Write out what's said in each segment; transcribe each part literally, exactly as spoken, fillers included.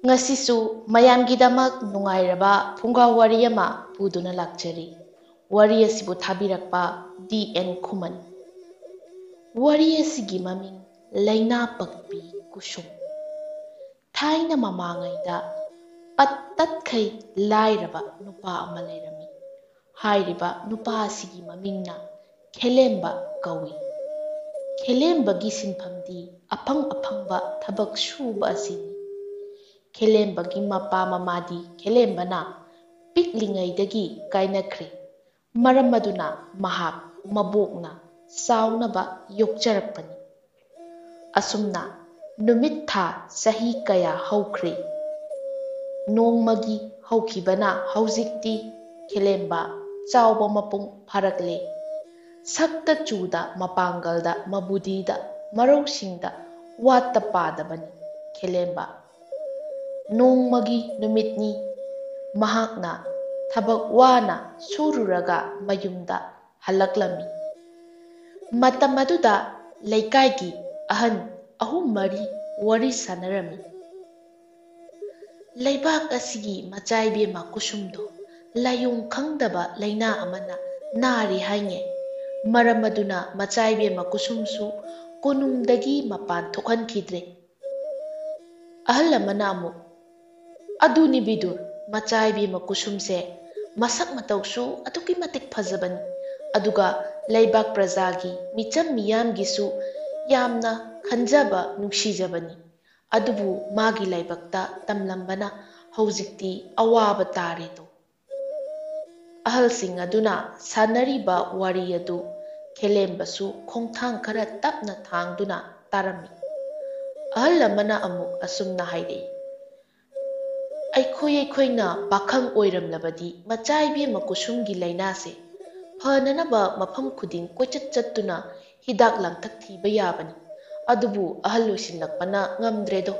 ꯉꯁꯤꯁꯨ ꯃꯌꯥꯝꯒꯤꯗꯃꯛ ꯅꯨꯡꯉꯥꯏꯔꯕ ꯐꯨꯡꯒꯥ ꯋꯥꯔꯤ ꯑꯃ ꯄꯨꯗꯨꯅ ꯂꯥꯛꯆꯔꯤ꯫ ꯋꯥꯔꯤ ꯑꯁꯤꯕꯨ ꯊꯥꯕꯤꯔꯛꯄ ꯗꯤ ꯑꯦꯟ ꯈꯨꯃꯟ꯫ ꯋꯥꯔꯤ ꯑꯁꯤꯒꯤ ꯃꯃꯤꯡ ꯂꯩꯅꯥ ꯄꯛꯄꯤ ꯀꯨꯁꯨꯝ꯫ ꯊꯥꯏꯅ ꯃꯃꯥꯡꯉꯩꯗ ꯄꯠ ꯇꯠꯈꯩ ꯂꯥꯏꯔꯕ ꯅꯨꯄꯥ ꯑꯃ ꯂꯩꯔꯝꯃꯤ꯫ ꯍꯥꯏꯔꯤꯕ ꯅꯨꯄꯥ ꯑꯁꯤꯒꯤ ꯃꯃꯤꯡꯅ ꯈꯦꯂꯦꯝꯕ ꯀꯧꯏ꯫ ꯈꯦꯂꯦꯝꯕꯒꯤ ꯁꯤꯟꯐꯝꯗꯤ ꯑꯐꯪ ꯑꯐꯪꯕ ꯊꯕꯛ ꯁꯨꯕ ꯑꯁꯤꯅꯤ꯫ ꯈꯦꯂꯦꯝꯕꯒꯤ ꯃꯄꯥ ꯃꯃꯥꯗꯤ ꯈꯦꯂꯦꯝꯕꯅ ꯄꯤꯛꯂꯤꯉꯩꯗꯒꯤ ꯀꯥꯏꯅꯈ꯭ꯔꯦ꯫ ꯃꯔꯝ ꯑꯗꯨꯅ ꯃꯍꯥꯛ ꯃꯕꯣꯛꯅ ꯆꯥꯎꯅꯕ ꯌꯣꯛꯆꯔꯛꯄꯅꯤ꯫ ꯑꯁꯨꯝꯅ ꯅꯨꯃꯤꯠ ꯊꯥ ꯆꯍꯤ ꯀꯌꯥ ꯍꯧꯈ꯭ꯔꯦ꯫ ꯅꯣꯡꯃꯒꯤ ꯍꯧꯈꯤꯕꯅ ꯍꯧꯖꯤꯛꯇꯤ ꯈꯦꯂꯦꯝꯕ ꯆꯥꯎꯕ ꯃꯄꯨꯡ ꯐꯥꯔꯛꯂꯦ꯫ ꯁꯛꯇ ꯆꯨꯗ ꯃꯄꯥꯡꯒꯜꯗ ꯃꯕꯨꯗꯤꯗ ꯃꯔꯧꯁꯤꯡꯗ ꯋꯥꯠꯇ ꯄꯥꯗꯕꯅꯤ ꯈꯦꯂꯦꯝꯕ꯫ ꯅꯣꯡꯃꯒꯤ ꯅꯨꯃꯤꯠꯅꯤ꯫ ꯃꯍꯥꯛꯅ ꯊꯕꯛ ꯋꯥꯅ ꯁꯨꯔꯨꯔꯒ ꯃꯌꯨꯝꯗ ꯍꯜꯂꯛꯂꯝꯃꯤ꯫ ꯃꯇꯝ ꯑꯗꯨꯗ ꯂꯩꯀꯥꯏꯒꯤ ꯑꯍꯟ ꯑꯍꯨꯝ ꯃꯔꯤ ꯋꯥꯔꯤ ꯁꯥꯟꯅꯔꯝꯃꯤ꯫ "ꯂꯩꯕꯥꯛ ꯑꯁꯤꯒꯤ ꯃꯆꯥ ꯏꯕꯦꯝꯃ ꯀꯨꯁꯨꯝꯗꯣ ꯂꯥꯏꯑꯣꯡ ꯈꯪꯗꯕ ꯂꯥꯏꯅꯥ ꯑꯃꯅ ꯅꯥꯔꯤ ꯍꯥꯏꯅꯦ꯫ ꯃꯔꯝ ꯑꯗꯨꯅ ꯃꯆꯥ ꯏꯕꯦꯝꯃ ꯀꯨꯁꯨꯝꯁꯨ ꯀꯣꯅꯨꯡꯗꯒꯤ ꯃꯄꯥꯟ ꯊꯣꯛꯍꯟꯈꯤꯗ꯭ꯔꯦ꯫" ꯑꯍꯜ ꯑꯃꯅ ꯑꯃꯨꯛ, "ꯑꯗꯨꯅꯤ ꯕꯤꯗꯨꯔ, ꯃꯆꯥ ꯏꯕꯦꯝꯃ ꯀꯨꯁꯨꯝꯁꯦ ꯃꯁꯛ ꯃꯇꯧꯁꯨ ꯑꯗꯨꯛꯀꯤ ꯃꯇꯤꯛ ꯐꯖꯕꯅꯤ, ꯑꯗꯨꯒ ꯂꯩꯕꯥꯛ ꯄ꯭ꯔꯖꯥꯒꯤ ꯃꯤꯆꯝ ꯃꯤꯌꯥꯝꯒꯤꯁꯨ ꯌꯥꯝꯅ ꯈꯟꯖꯕ ꯅꯨꯡꯁꯤꯖꯕꯅꯤ꯫ ꯑꯗꯨꯕꯨ ꯃꯥꯒꯤ ꯂꯥꯏꯕꯛꯇ ꯇꯝꯂꯝꯕꯅ ꯍꯧꯖꯤꯛꯇꯤ ꯑꯋꯥꯕ ꯇꯥꯔꯦꯗꯣ꯫" ꯑꯍꯜꯁꯤꯡ ꯑꯗꯨꯅ ꯁꯥꯟꯅꯔꯤꯕ ꯋꯥꯔꯤ ꯑꯗꯨ ꯈꯦꯂꯦꯝꯕꯁꯨ ꯈꯣꯡꯊꯥꯡ ꯈꯔ ꯇꯞꯅ ꯊꯥꯡꯗꯨꯅ ꯇꯥꯔꯝꯃꯤ꯫ ꯑꯍꯜ ꯑꯃꯅ ꯑꯃꯨꯛ ꯑꯁꯨꯝꯅ ꯍꯥꯏꯔꯛꯏ, "ꯑꯩꯈꯣꯏ ꯑꯩꯈꯣꯏꯅ ꯄꯥꯈꯪ ꯑꯣꯏꯔꯝꯂꯕꯗꯤ ꯃꯆꯥ ꯏꯕꯦꯝꯃ ꯀꯨꯁꯨꯝꯒꯤ ꯂꯥꯏꯅꯥꯁꯦ ꯐꯅꯅꯕ ꯃꯐꯝ ꯈꯨꯗꯤꯡ ꯀꯣꯏꯆꯠ ꯆꯠꯇꯨꯅ ꯍꯤꯗꯥꯛ ꯂꯥꯡꯊꯛ ꯊꯤꯕ ꯌꯥꯕꯅꯤ꯫ ꯑꯗꯨꯕꯨ ꯑꯍꯜ ꯑꯣꯏꯁꯤꯜꯂꯛꯄꯅ ꯉꯝꯗ꯭ꯔꯦꯗꯣ,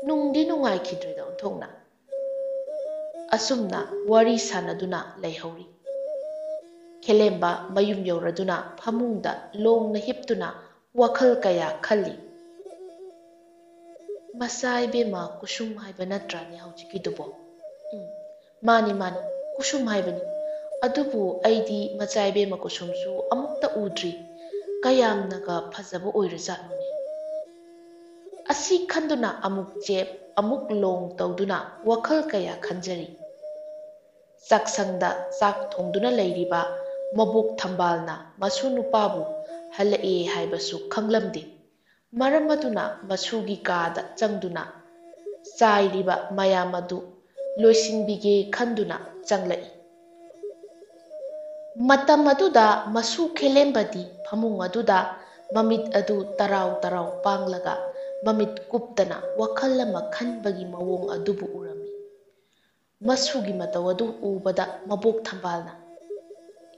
ꯅꯨꯡꯗꯤ ꯅꯨꯡꯉꯥꯏꯈꯤꯗ꯭ꯔꯦꯗ ꯑꯣꯟꯊꯣꯛꯅ꯫" ꯑꯁꯨꯝꯅ ꯋꯥꯔꯤ ꯁꯥꯟꯅꯗꯨꯅ ꯂꯩꯍꯧꯔꯤ꯫ ꯈꯦꯂꯦꯝꯕ ꯃꯌꯨꯝ ꯌꯧꯔꯗꯨꯅ ꯐꯃꯨꯡꯗ ꯂꯣꯡꯅ ꯍꯤꯞꯇꯨꯅ ꯋꯥꯈꯜ ꯀꯌꯥ ꯈꯜꯂꯤ꯫ ꯃꯆꯥ ꯏꯕꯦꯝꯃ ꯀꯨꯁꯨꯝ ꯍꯥꯏꯕ ꯅꯠꯇ꯭ꯔꯥꯅꯦ ꯍꯧꯖꯤꯛꯀꯤꯗꯨꯕꯣ? ꯎꯝ, ꯃꯥꯅꯤ, ꯃꯥꯅꯤ, ꯀꯨꯁꯨꯝ ꯍꯥꯏꯕꯅꯤ꯫ ꯑꯗꯨꯕꯨ ꯑꯩꯗꯤ ꯃꯆꯥ ꯏꯕꯦꯝꯃ ꯀꯨꯁꯨꯝꯁꯨ ꯑꯃꯨꯛꯇ ꯎꯗ꯭ꯔꯤ꯫ ꯀꯌꯥꯝꯅꯒ ꯐꯖꯕ ꯑꯣꯏꯔꯖꯥꯠꯅꯣꯅꯦ꯫ ꯑꯁꯤ ꯈꯟꯗꯨꯅ ꯑꯃꯨꯛ ꯆꯦꯞ, ꯑꯃꯨꯛ ꯂꯣꯡ ꯇꯧꯗꯨꯅ ꯋꯥꯈꯜ ꯀꯌꯥ ꯈꯟꯖꯔꯤ꯫ ꯆꯥꯛꯁꯪꯗ ꯆꯥꯛ ꯊꯣꯡꯗꯨꯅ ꯂꯩꯔꯤꯕ ꯃꯕꯣꯛ ꯊꯝꯕꯥꯜꯅ ꯃꯁꯨ ꯅꯨꯄꯥꯕꯨ ꯍꯜꯂꯛꯑꯦ ꯍꯥꯏꯕꯁꯨ ꯈꯪꯂꯝꯗꯦ꯫ ꯃꯔꯝ ꯑꯗꯨꯅ ꯃꯁꯨꯒꯤ ꯀꯥꯗ ꯆꯪꯗꯨꯅ ꯆꯥꯏꯔꯤꯕ ꯃꯌꯥꯝ ꯑꯗꯨ ꯂꯣꯏꯁꯤꯟꯕꯤꯒꯦ ꯈꯟꯗꯨꯅ ꯆꯪꯂꯛꯏ꯫ ꯃꯇꯝ ꯑꯗꯨꯗ ꯃꯁꯨ ꯈꯦꯂꯦꯝꯕꯗꯤ ꯐꯃꯨꯡ ꯑꯗꯨꯗ ꯃꯃꯤꯠ ꯑꯗꯨ ꯇꯔꯥꯎ ꯇꯔꯥꯎ ꯄꯥꯡꯂꯒ ꯃꯃꯤꯠ ꯀꯨꯞꯇꯅ ꯋꯥꯈꯜ ꯑꯃ ꯈꯟꯕꯒꯤ ꯃꯑꯣꯡ ꯑꯗꯨꯕꯨ ꯎꯔꯝꯃꯤ꯫ ꯃꯁꯨꯒꯤ ꯃꯇꯧ ꯑꯗꯨ ꯎꯕꯗ ꯃꯕꯣꯛ ꯊꯝꯕꯥꯜꯅ,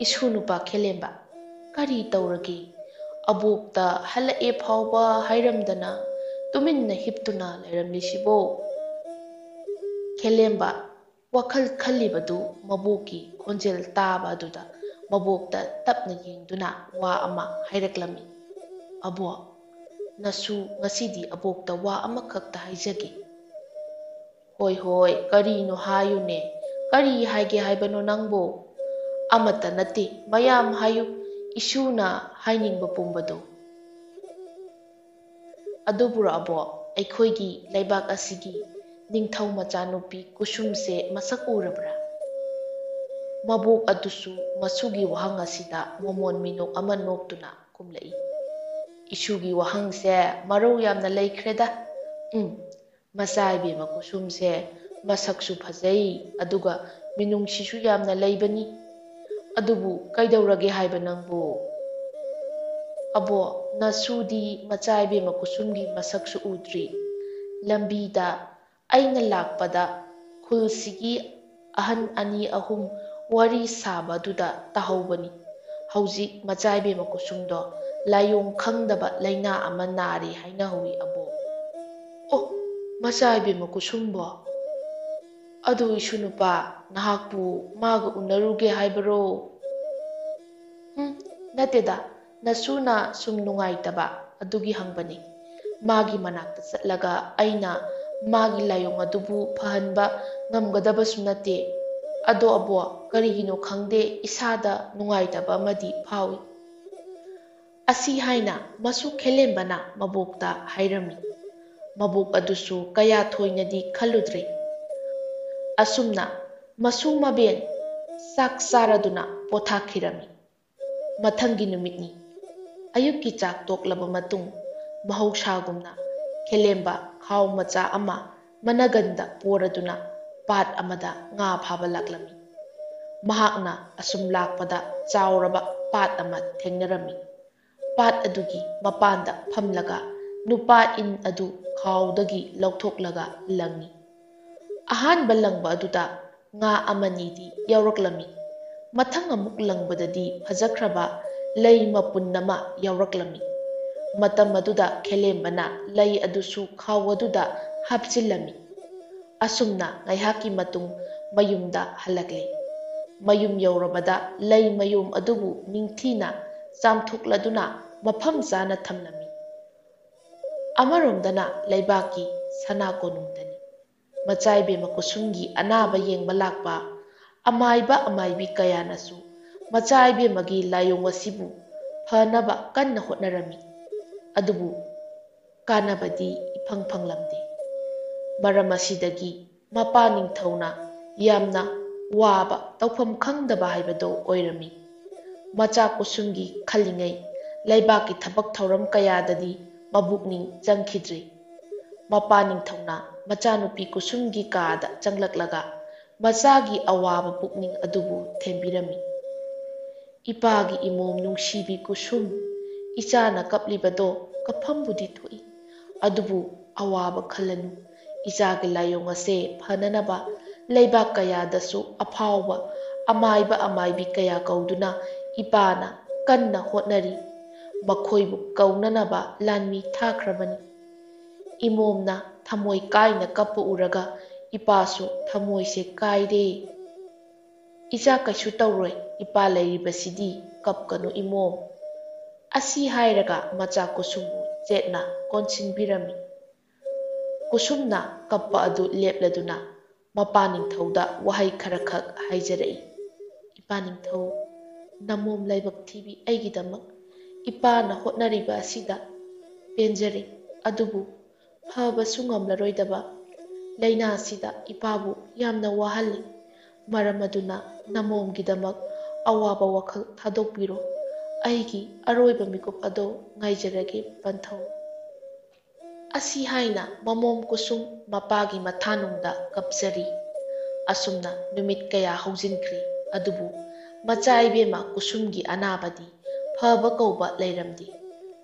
"ꯏꯁꯨ ꯅꯨꯄꯥ ꯈꯦꯂꯦꯝꯕ, ꯀꯔꯤ ꯇꯧꯔꯒꯦ? ꯑꯕꯣꯛꯇ ꯍꯜꯂꯛꯑꯦ ꯐꯥꯎꯕ ꯍꯥꯏꯔꯝꯗꯅ ꯇꯨꯃꯤꯟꯅ ꯍꯤꯞꯇꯨꯅ ꯂꯩꯔꯝꯂꯤꯁꯤꯕꯣ?" ꯈꯦꯂꯦꯝꯕ ꯋꯥꯈꯜ ꯈꯜꯂꯤꯕꯗꯨ ꯃꯕꯣꯛꯀꯤ ꯈꯣꯟꯖꯦꯜ ꯇꯥꯕ ꯑꯗꯨꯗ ꯃꯕꯣꯛꯇ ꯇꯞꯅ ꯌꯦꯡꯗꯨꯅ ꯋꯥ ꯑꯃ ꯍꯥꯏꯔꯛꯂꯝꯃꯤ꯫ "ꯑꯕꯣꯛ, ꯅꯁꯨ ꯉꯁꯤꯗꯤ ꯑꯕꯣꯛꯇ ꯋꯥ ꯑꯃꯈꯛꯇ ꯍꯥꯏꯖꯒꯦ꯫" "ꯍꯣꯏ, ꯍꯣꯏ, ꯀꯔꯤꯅꯣ ꯍꯥꯏꯌꯨꯅꯦ? ꯀꯔꯤ ꯍꯥꯏꯒꯦ ꯍꯥꯏꯕꯅꯣ ꯅꯪꯕꯣ?" "ꯑꯃꯠꯇ ꯅꯠꯇꯦ, ꯃꯌꯥꯝ ꯍꯥꯏꯌꯨ, ꯏꯁꯨꯅ ꯍꯥꯏꯅꯤꯡꯕ ꯄꯨꯝꯕꯗꯣ꯫" "ꯑꯗꯨꯕꯨꯔꯣ ꯑꯕꯣꯛ, ꯑꯩꯈꯣꯏꯒꯤ ꯂꯩꯕꯥꯛ ꯑꯁꯤꯒꯤ ꯅꯤꯡꯊꯧ ꯃꯆꯥꯅꯨꯄꯤ ꯀꯨꯁꯨꯝꯁꯦ ꯃꯁꯛ ꯎꯔꯕ꯭ꯔꯥ?" ꯃꯕꯣꯛ ꯑꯗꯨꯁꯨ ꯃꯁꯨꯒꯤ ꯋꯥꯍꯪ ꯑꯁꯤꯗ ꯃꯃꯣꯟ ꯃꯤꯅꯣꯛ ꯑꯃ ꯅꯣꯛꯇꯨꯅ ꯈꯨꯝꯂꯛꯏ꯫ "ꯏꯁꯨꯒꯤ ꯋꯥꯍꯪꯁꯦ ꯃꯔꯧ ꯌꯥꯝꯅ ꯂꯩꯈ꯭ꯔꯦꯗ꯫ ꯎꯝ, ꯃꯆꯥ ꯏꯕꯦꯝꯃ ꯀꯨꯁꯨꯝꯁꯦ ꯃꯁꯛꯁꯨ ꯐꯖꯩ, ꯑꯗꯨꯒ ꯃꯤꯅꯨꯡꯁꯤꯁꯨ ꯌꯥꯝꯅ ꯂꯩꯕꯅꯤ꯫ ꯑꯗꯨꯕꯨ ꯀꯩꯗꯧꯔꯒꯦ ꯍꯥꯏꯕ ꯅꯪꯕꯨ?" "ꯑꯕꯣ, ꯅꯁꯨꯗꯤ ꯃꯆꯥ ꯏꯕꯦꯝꯃ ꯀꯨꯁꯨꯝꯒꯤ ꯃꯁꯛꯁꯨ ꯎꯗ꯭ꯔꯤ꯫ ꯂꯝꯕꯤꯗ ꯑꯩꯅ ꯂꯥꯛꯄꯗ ꯈꯨꯜꯁꯤꯒꯤ ꯑꯍꯟ ꯑꯅꯤ ꯑꯍꯨꯝ ꯋꯥꯔꯤ ꯁꯥꯕꯗꯨꯗ ꯇꯥꯍꯧꯕꯅꯤ꯫ ꯍꯧꯖꯤꯛ ꯃꯆꯥ ꯏꯕꯦꯝꯃ ꯀꯨꯁꯨꯝꯗꯣ ꯂꯥꯏꯑꯣꯡ ꯈꯪꯗꯕ ꯂꯥꯏꯅꯥ ꯑꯃ ꯅꯥꯔꯤ ꯍꯥꯏꯅꯍꯧꯏ ꯑꯕꯣ꯫" "ꯑꯣ, ꯃꯆꯥ ꯏꯕꯦꯝꯃ ꯀꯨꯁꯨꯝꯕꯣ? ꯑꯗꯨ ꯏꯁꯨ ꯅꯨꯄꯥ, ꯅꯍꯥꯛꯄꯨ ꯃꯥꯒ ꯎꯅꯔꯨꯒꯦ ꯍꯥꯏꯕꯔꯣ?" "ꯎꯝ, ꯅꯠꯇꯦꯗ, ꯅꯁꯨꯅ ꯁꯨꯝ ꯅꯨꯡꯉꯥꯏꯇꯕ ꯑꯗꯨꯒꯤ ꯍꯪꯕꯅꯤ꯫ ꯃꯥꯒꯤ ꯃꯅꯥꯛꯇ ꯆꯠꯂꯒ ꯑꯩꯅ ꯃꯥꯒꯤ ꯂꯥꯏꯑꯣꯡ ꯑꯗꯨꯕꯨ ꯐꯍꯟꯕ ꯉꯝꯒꯗꯕꯁꯨ ꯅꯠꯇꯦ꯫ ꯑꯗꯣ ꯑꯕꯣ, ꯀꯔꯤꯒꯤꯅꯣ ꯈꯪꯗꯦ, ꯏꯁꯥꯗ ꯅꯨꯡꯉꯥꯏꯇꯕ ꯑꯃꯗꯤ ꯐꯥꯎꯏ꯫ ꯑꯁꯤ ꯍꯥꯏꯅ ꯃꯁꯨ ꯈꯦꯂꯦꯝꯕꯅ ꯃꯕꯣꯛꯇ ꯍꯥꯏꯔꯝꯃꯤ꯫ ꯃꯕꯣꯛ ꯑꯗꯨꯁꯨ ꯀꯌꯥ ꯊꯣꯏꯅꯗꯤ ꯈꯜꯂꯨꯗ꯭ꯔꯦ꯫ ꯑꯁꯨꯝꯅ ꯃꯁꯨ ꯃꯕꯦꯟ ꯆꯥꯛ ꯆꯥꯔꯗꯨꯅ ꯄꯣꯊꯥꯈꯤꯔꯝꯃꯤ꯫ ꯃꯊꯪꯒꯤ ꯅꯨꯃꯤꯠꯅꯤ꯫ ꯑꯌꯨꯛꯀꯤ ꯆꯥꯛ ꯇꯣꯛꯂꯕ ꯃꯇꯨꯡ, ꯃꯍꯧꯁꯥꯒꯨꯝꯅ ꯈꯦꯂꯦꯝꯕ ꯈꯥꯎ ꯃꯆꯥ ꯑꯃ ꯃꯅꯒꯟꯗ ꯄꯣꯔꯗꯨꯅ ꯄꯥꯠ ꯑꯃꯗ ꯉꯥ ꯐꯥꯕ ꯂꯥꯛꯂꯝꯃꯤ꯫ ꯃꯍꯥꯛꯅ ꯑꯁꯨꯝ ꯂꯥꯛꯄꯗ ꯆꯥꯎꯔꯕ ꯄꯥꯠ ꯑꯃ ꯊꯦꯡꯅꯔꯝꯃꯤ꯫ ꯄꯥꯠ ꯑꯗꯨꯒꯤ ꯃꯄꯥꯟꯗ ꯐꯝꯂꯒ ꯅꯨꯄꯥ ꯏꯟ ꯑꯗꯨ ꯈꯥꯎꯗꯒꯤ ꯂꯧꯊꯣꯛꯂꯒ ꯂꯪꯏ꯫ ꯑꯍꯥꯟꯕ ꯂꯪꯕ ꯑꯗꯨꯗ ꯉꯥ ꯑꯃꯅꯤꯗꯤ ꯌꯥꯎꯔꯛꯂꯝꯃꯤ꯫ ꯃꯊꯪ ꯑꯃꯨꯛ ꯂꯪꯕꯗꯗꯤ ꯐꯖꯈ꯭ꯔꯕ ꯂꯩ ꯃꯄꯨꯟ ꯑꯃ ꯌꯥꯎꯔꯛꯂꯝꯃꯤ꯫ ꯃꯇꯝ ꯑꯗꯨꯗ ꯈꯦꯂꯦꯝꯕꯅ ꯂꯩ ꯑꯗꯨꯁꯨ ꯈꯥꯎ ꯑꯗꯨꯗ ꯍꯥꯞꯆꯤꯜꯂꯝꯃꯤ꯫ ꯑꯁꯨꯝꯅ ꯉꯥꯏꯍꯥꯛꯀꯤ ꯃꯇꯨꯡ ꯃꯌꯨꯝꯗ ꯍꯜꯂꯛꯂꯦ꯫ ꯃꯌꯨꯝ ꯌꯧꯔꯕꯗ ꯂꯩ ꯃꯌꯣꯝ ꯑꯗꯨꯕꯨ ꯅꯤꯡꯊꯤꯅ ꯆꯥꯝꯊꯣꯛꯂꯗꯨꯅ ꯃꯐꯝ ꯆꯥꯅ ꯊꯝꯂꯝꯃꯤ꯫ ꯑꯃꯔꯣꯝꯗꯅ ꯂꯩꯕꯥꯛꯀꯤ ꯁꯅꯥ ꯀꯣꯅꯨꯡꯗꯅꯤ꯫ ꯃꯆꯥ ꯏꯕꯦꯝꯃ ꯀꯨꯁꯨꯝꯒꯤ ꯑꯅꯥꯕ ꯌꯦꯡꯕ ꯂꯥꯛꯄ ꯑꯃꯥꯏꯕ ꯑꯃꯥꯏꯕꯤ ꯀꯌꯥꯅꯁꯨ ꯃꯆꯥ ꯏꯕꯦꯝꯃꯒꯤ ꯂꯥꯏꯑꯣꯡ ꯑꯁꯤꯕꯨ ꯐꯅꯕ ꯀꯟꯅ ꯍꯣꯠꯅꯔꯝꯃꯤ꯫ ꯑꯗꯨꯕꯨ ꯀꯥꯟꯅꯕꯗꯤ ꯏꯐꯪ ꯐꯪꯂꯝꯗꯦ꯫ ꯃꯔꯝ ꯑꯁꯤꯗꯒꯤ ꯃꯄꯥ ꯅꯤꯡꯊꯧꯅ ꯌꯥꯝꯅ ꯋꯥꯕ, ꯇꯧꯐꯝ ꯈꯪꯗꯕ ꯍꯥꯏꯕꯗꯣ ꯑꯣꯏꯔꯝꯃꯤ꯫ ꯃꯆꯥ ꯀꯨꯁꯨꯝꯒꯤ ꯈꯜꯂꯤꯉꯩ ꯂꯩꯕꯥꯛꯀꯤ ꯊꯕꯛ ꯊꯧꯔꯝ ꯀꯌꯥꯗꯗꯤ ꯃꯕꯨꯛꯅꯤꯡ ꯆꯪꯈꯤꯗ꯭ꯔꯤ꯫ ꯃꯄꯥ ꯅꯤꯡꯊꯧꯅ ꯃꯆꯥꯅꯨꯄꯤ ꯀꯨꯁꯨꯝꯒꯤ ꯀꯥꯗ ꯆꯪꯂꯛꯂꯒ ꯃꯆꯥꯒꯤ ꯑꯋꯥꯕ ꯄꯨꯛꯅꯤꯡ ꯑꯗꯨꯕꯨ ꯊꯦꯝꯕꯤꯔꯝꯃꯤ꯫ "ꯏꯄꯥꯒꯤ ꯏꯃꯣꯝ ꯅꯨꯡꯁꯤꯕꯤ ꯀꯨꯁꯨꯝ, ꯏꯆꯥꯅ ꯀꯞꯂꯤꯕꯗꯣ ꯀꯞꯐꯝꯕꯨꯗꯤ ꯊꯣꯛꯏ, ꯑꯗꯨꯕꯨ ꯑꯋꯥꯕ ꯈꯜꯂꯅꯨ꯫ ꯏꯆꯥꯒꯤ ꯂꯥꯏꯑꯣꯡ ꯑꯁꯦ ꯐꯅꯅꯕ ꯂꯩꯕꯥꯛ ꯀꯌꯥꯗꯁꯨ ꯑꯐꯥꯎꯕ ꯑꯃꯥꯏꯕ ꯑꯃꯥꯏꯕꯤ ꯀꯌꯥ ꯀꯧꯗꯨꯅ ꯏꯄꯥꯅ ꯀꯟꯅ ꯍꯣꯠꯅꯔꯤ꯫ ꯃꯈꯣꯏꯕꯨ ꯀꯧꯅꯅꯕ ꯂꯥꯟꯃꯤ ꯊꯥꯈ꯭ꯔꯕꯅꯤ꯫" ꯏꯃꯣꯝꯅ ꯊꯃꯣꯏ ꯀꯥꯏꯅ ꯀꯞꯄ ꯎꯔꯒ ꯏꯄꯥꯁꯨ ꯊꯃꯣꯏꯁꯦ ꯀꯥꯏꯔꯦ꯫ "ꯏꯆꯥ ꯀꯩꯁꯨ ꯇꯧꯔꯣꯏ, ꯏꯄꯥ ꯂꯩꯔꯤꯕꯁꯤꯗꯤ, ꯀꯞꯀꯅꯨ ꯏꯃꯣꯝ꯫" ꯑꯁꯤ ꯍꯥꯏꯔꯒ ꯃꯆꯥ ꯀꯨꯁꯨꯝꯕꯨ ꯆꯦꯠꯅ ꯀꯣꯟꯁꯤꯟꯕꯤꯔꯝꯃꯤ꯫ ꯀꯨꯁꯨꯝꯅ ꯀꯞꯄ ꯑꯗꯨ ꯂꯦꯞꯂꯗꯨꯅ ꯃꯄꯥ ꯅꯤꯡꯊꯧꯗ ꯋꯥꯍꯩ ꯈꯔꯈꯛ ꯍꯥꯏꯖꯔꯛꯏ꯫ "ꯏꯄꯥ ꯅꯤꯡꯊꯧ, ꯅꯃꯣꯝ ꯂꯥꯏꯕꯛ ꯊꯤꯕꯤ ꯑꯩꯒꯤꯗꯃꯛ ꯏꯄꯥꯅ ꯍꯣꯠꯅꯔꯤꯕ ꯑꯁꯤꯗ ꯄꯦꯟꯖꯔꯦ꯫ ꯑꯗꯨꯕꯨ ꯐꯕꯁꯨ ꯉꯝꯂꯔꯣꯏꯗꯕ ꯂꯥꯏꯅꯥ ꯑꯁꯤꯗ ꯏꯄꯥꯕꯨ ꯌꯥꯝꯅ ꯋꯥꯍꯜꯂꯤ꯫ ꯃꯔꯝ ꯑꯗꯨꯅ ꯅꯃꯣꯝꯒꯤꯗꯃꯛ ꯑꯋꯥꯕ ꯋꯥꯈꯜ ꯊꯥꯗꯣꯛꯄꯤꯔꯣ꯫ ꯑꯩꯒꯤ ꯑꯔꯣꯏꯕ ꯃꯤꯀꯨꯞ ꯑꯗꯣ ꯉꯥꯏꯖꯔꯒꯦ ꯄꯟꯊꯧ"꯫ ꯑꯁꯤ ꯍꯥꯏꯅ ꯃꯃꯣꯝ ꯀꯨꯁꯨꯝ ꯃꯄꯥꯒꯤ ꯃꯊꯥꯅꯨꯡꯗ ꯀꯞꯆꯔꯤ꯫ ꯑꯁꯨꯝꯅ ꯅꯨꯃꯤꯠ ꯀꯌꯥ ꯍꯧꯖꯤꯟꯈ꯭ꯔꯦ꯫ ꯑꯗꯨꯕꯨ ꯃꯆꯥ ꯏꯕꯦꯝꯃ ꯀꯨꯁꯨꯝꯒꯤ ꯑꯅꯥꯕꯗꯤ ꯐꯕ ꯀꯧꯕ ꯂꯩꯔꯝꯗꯦ꯫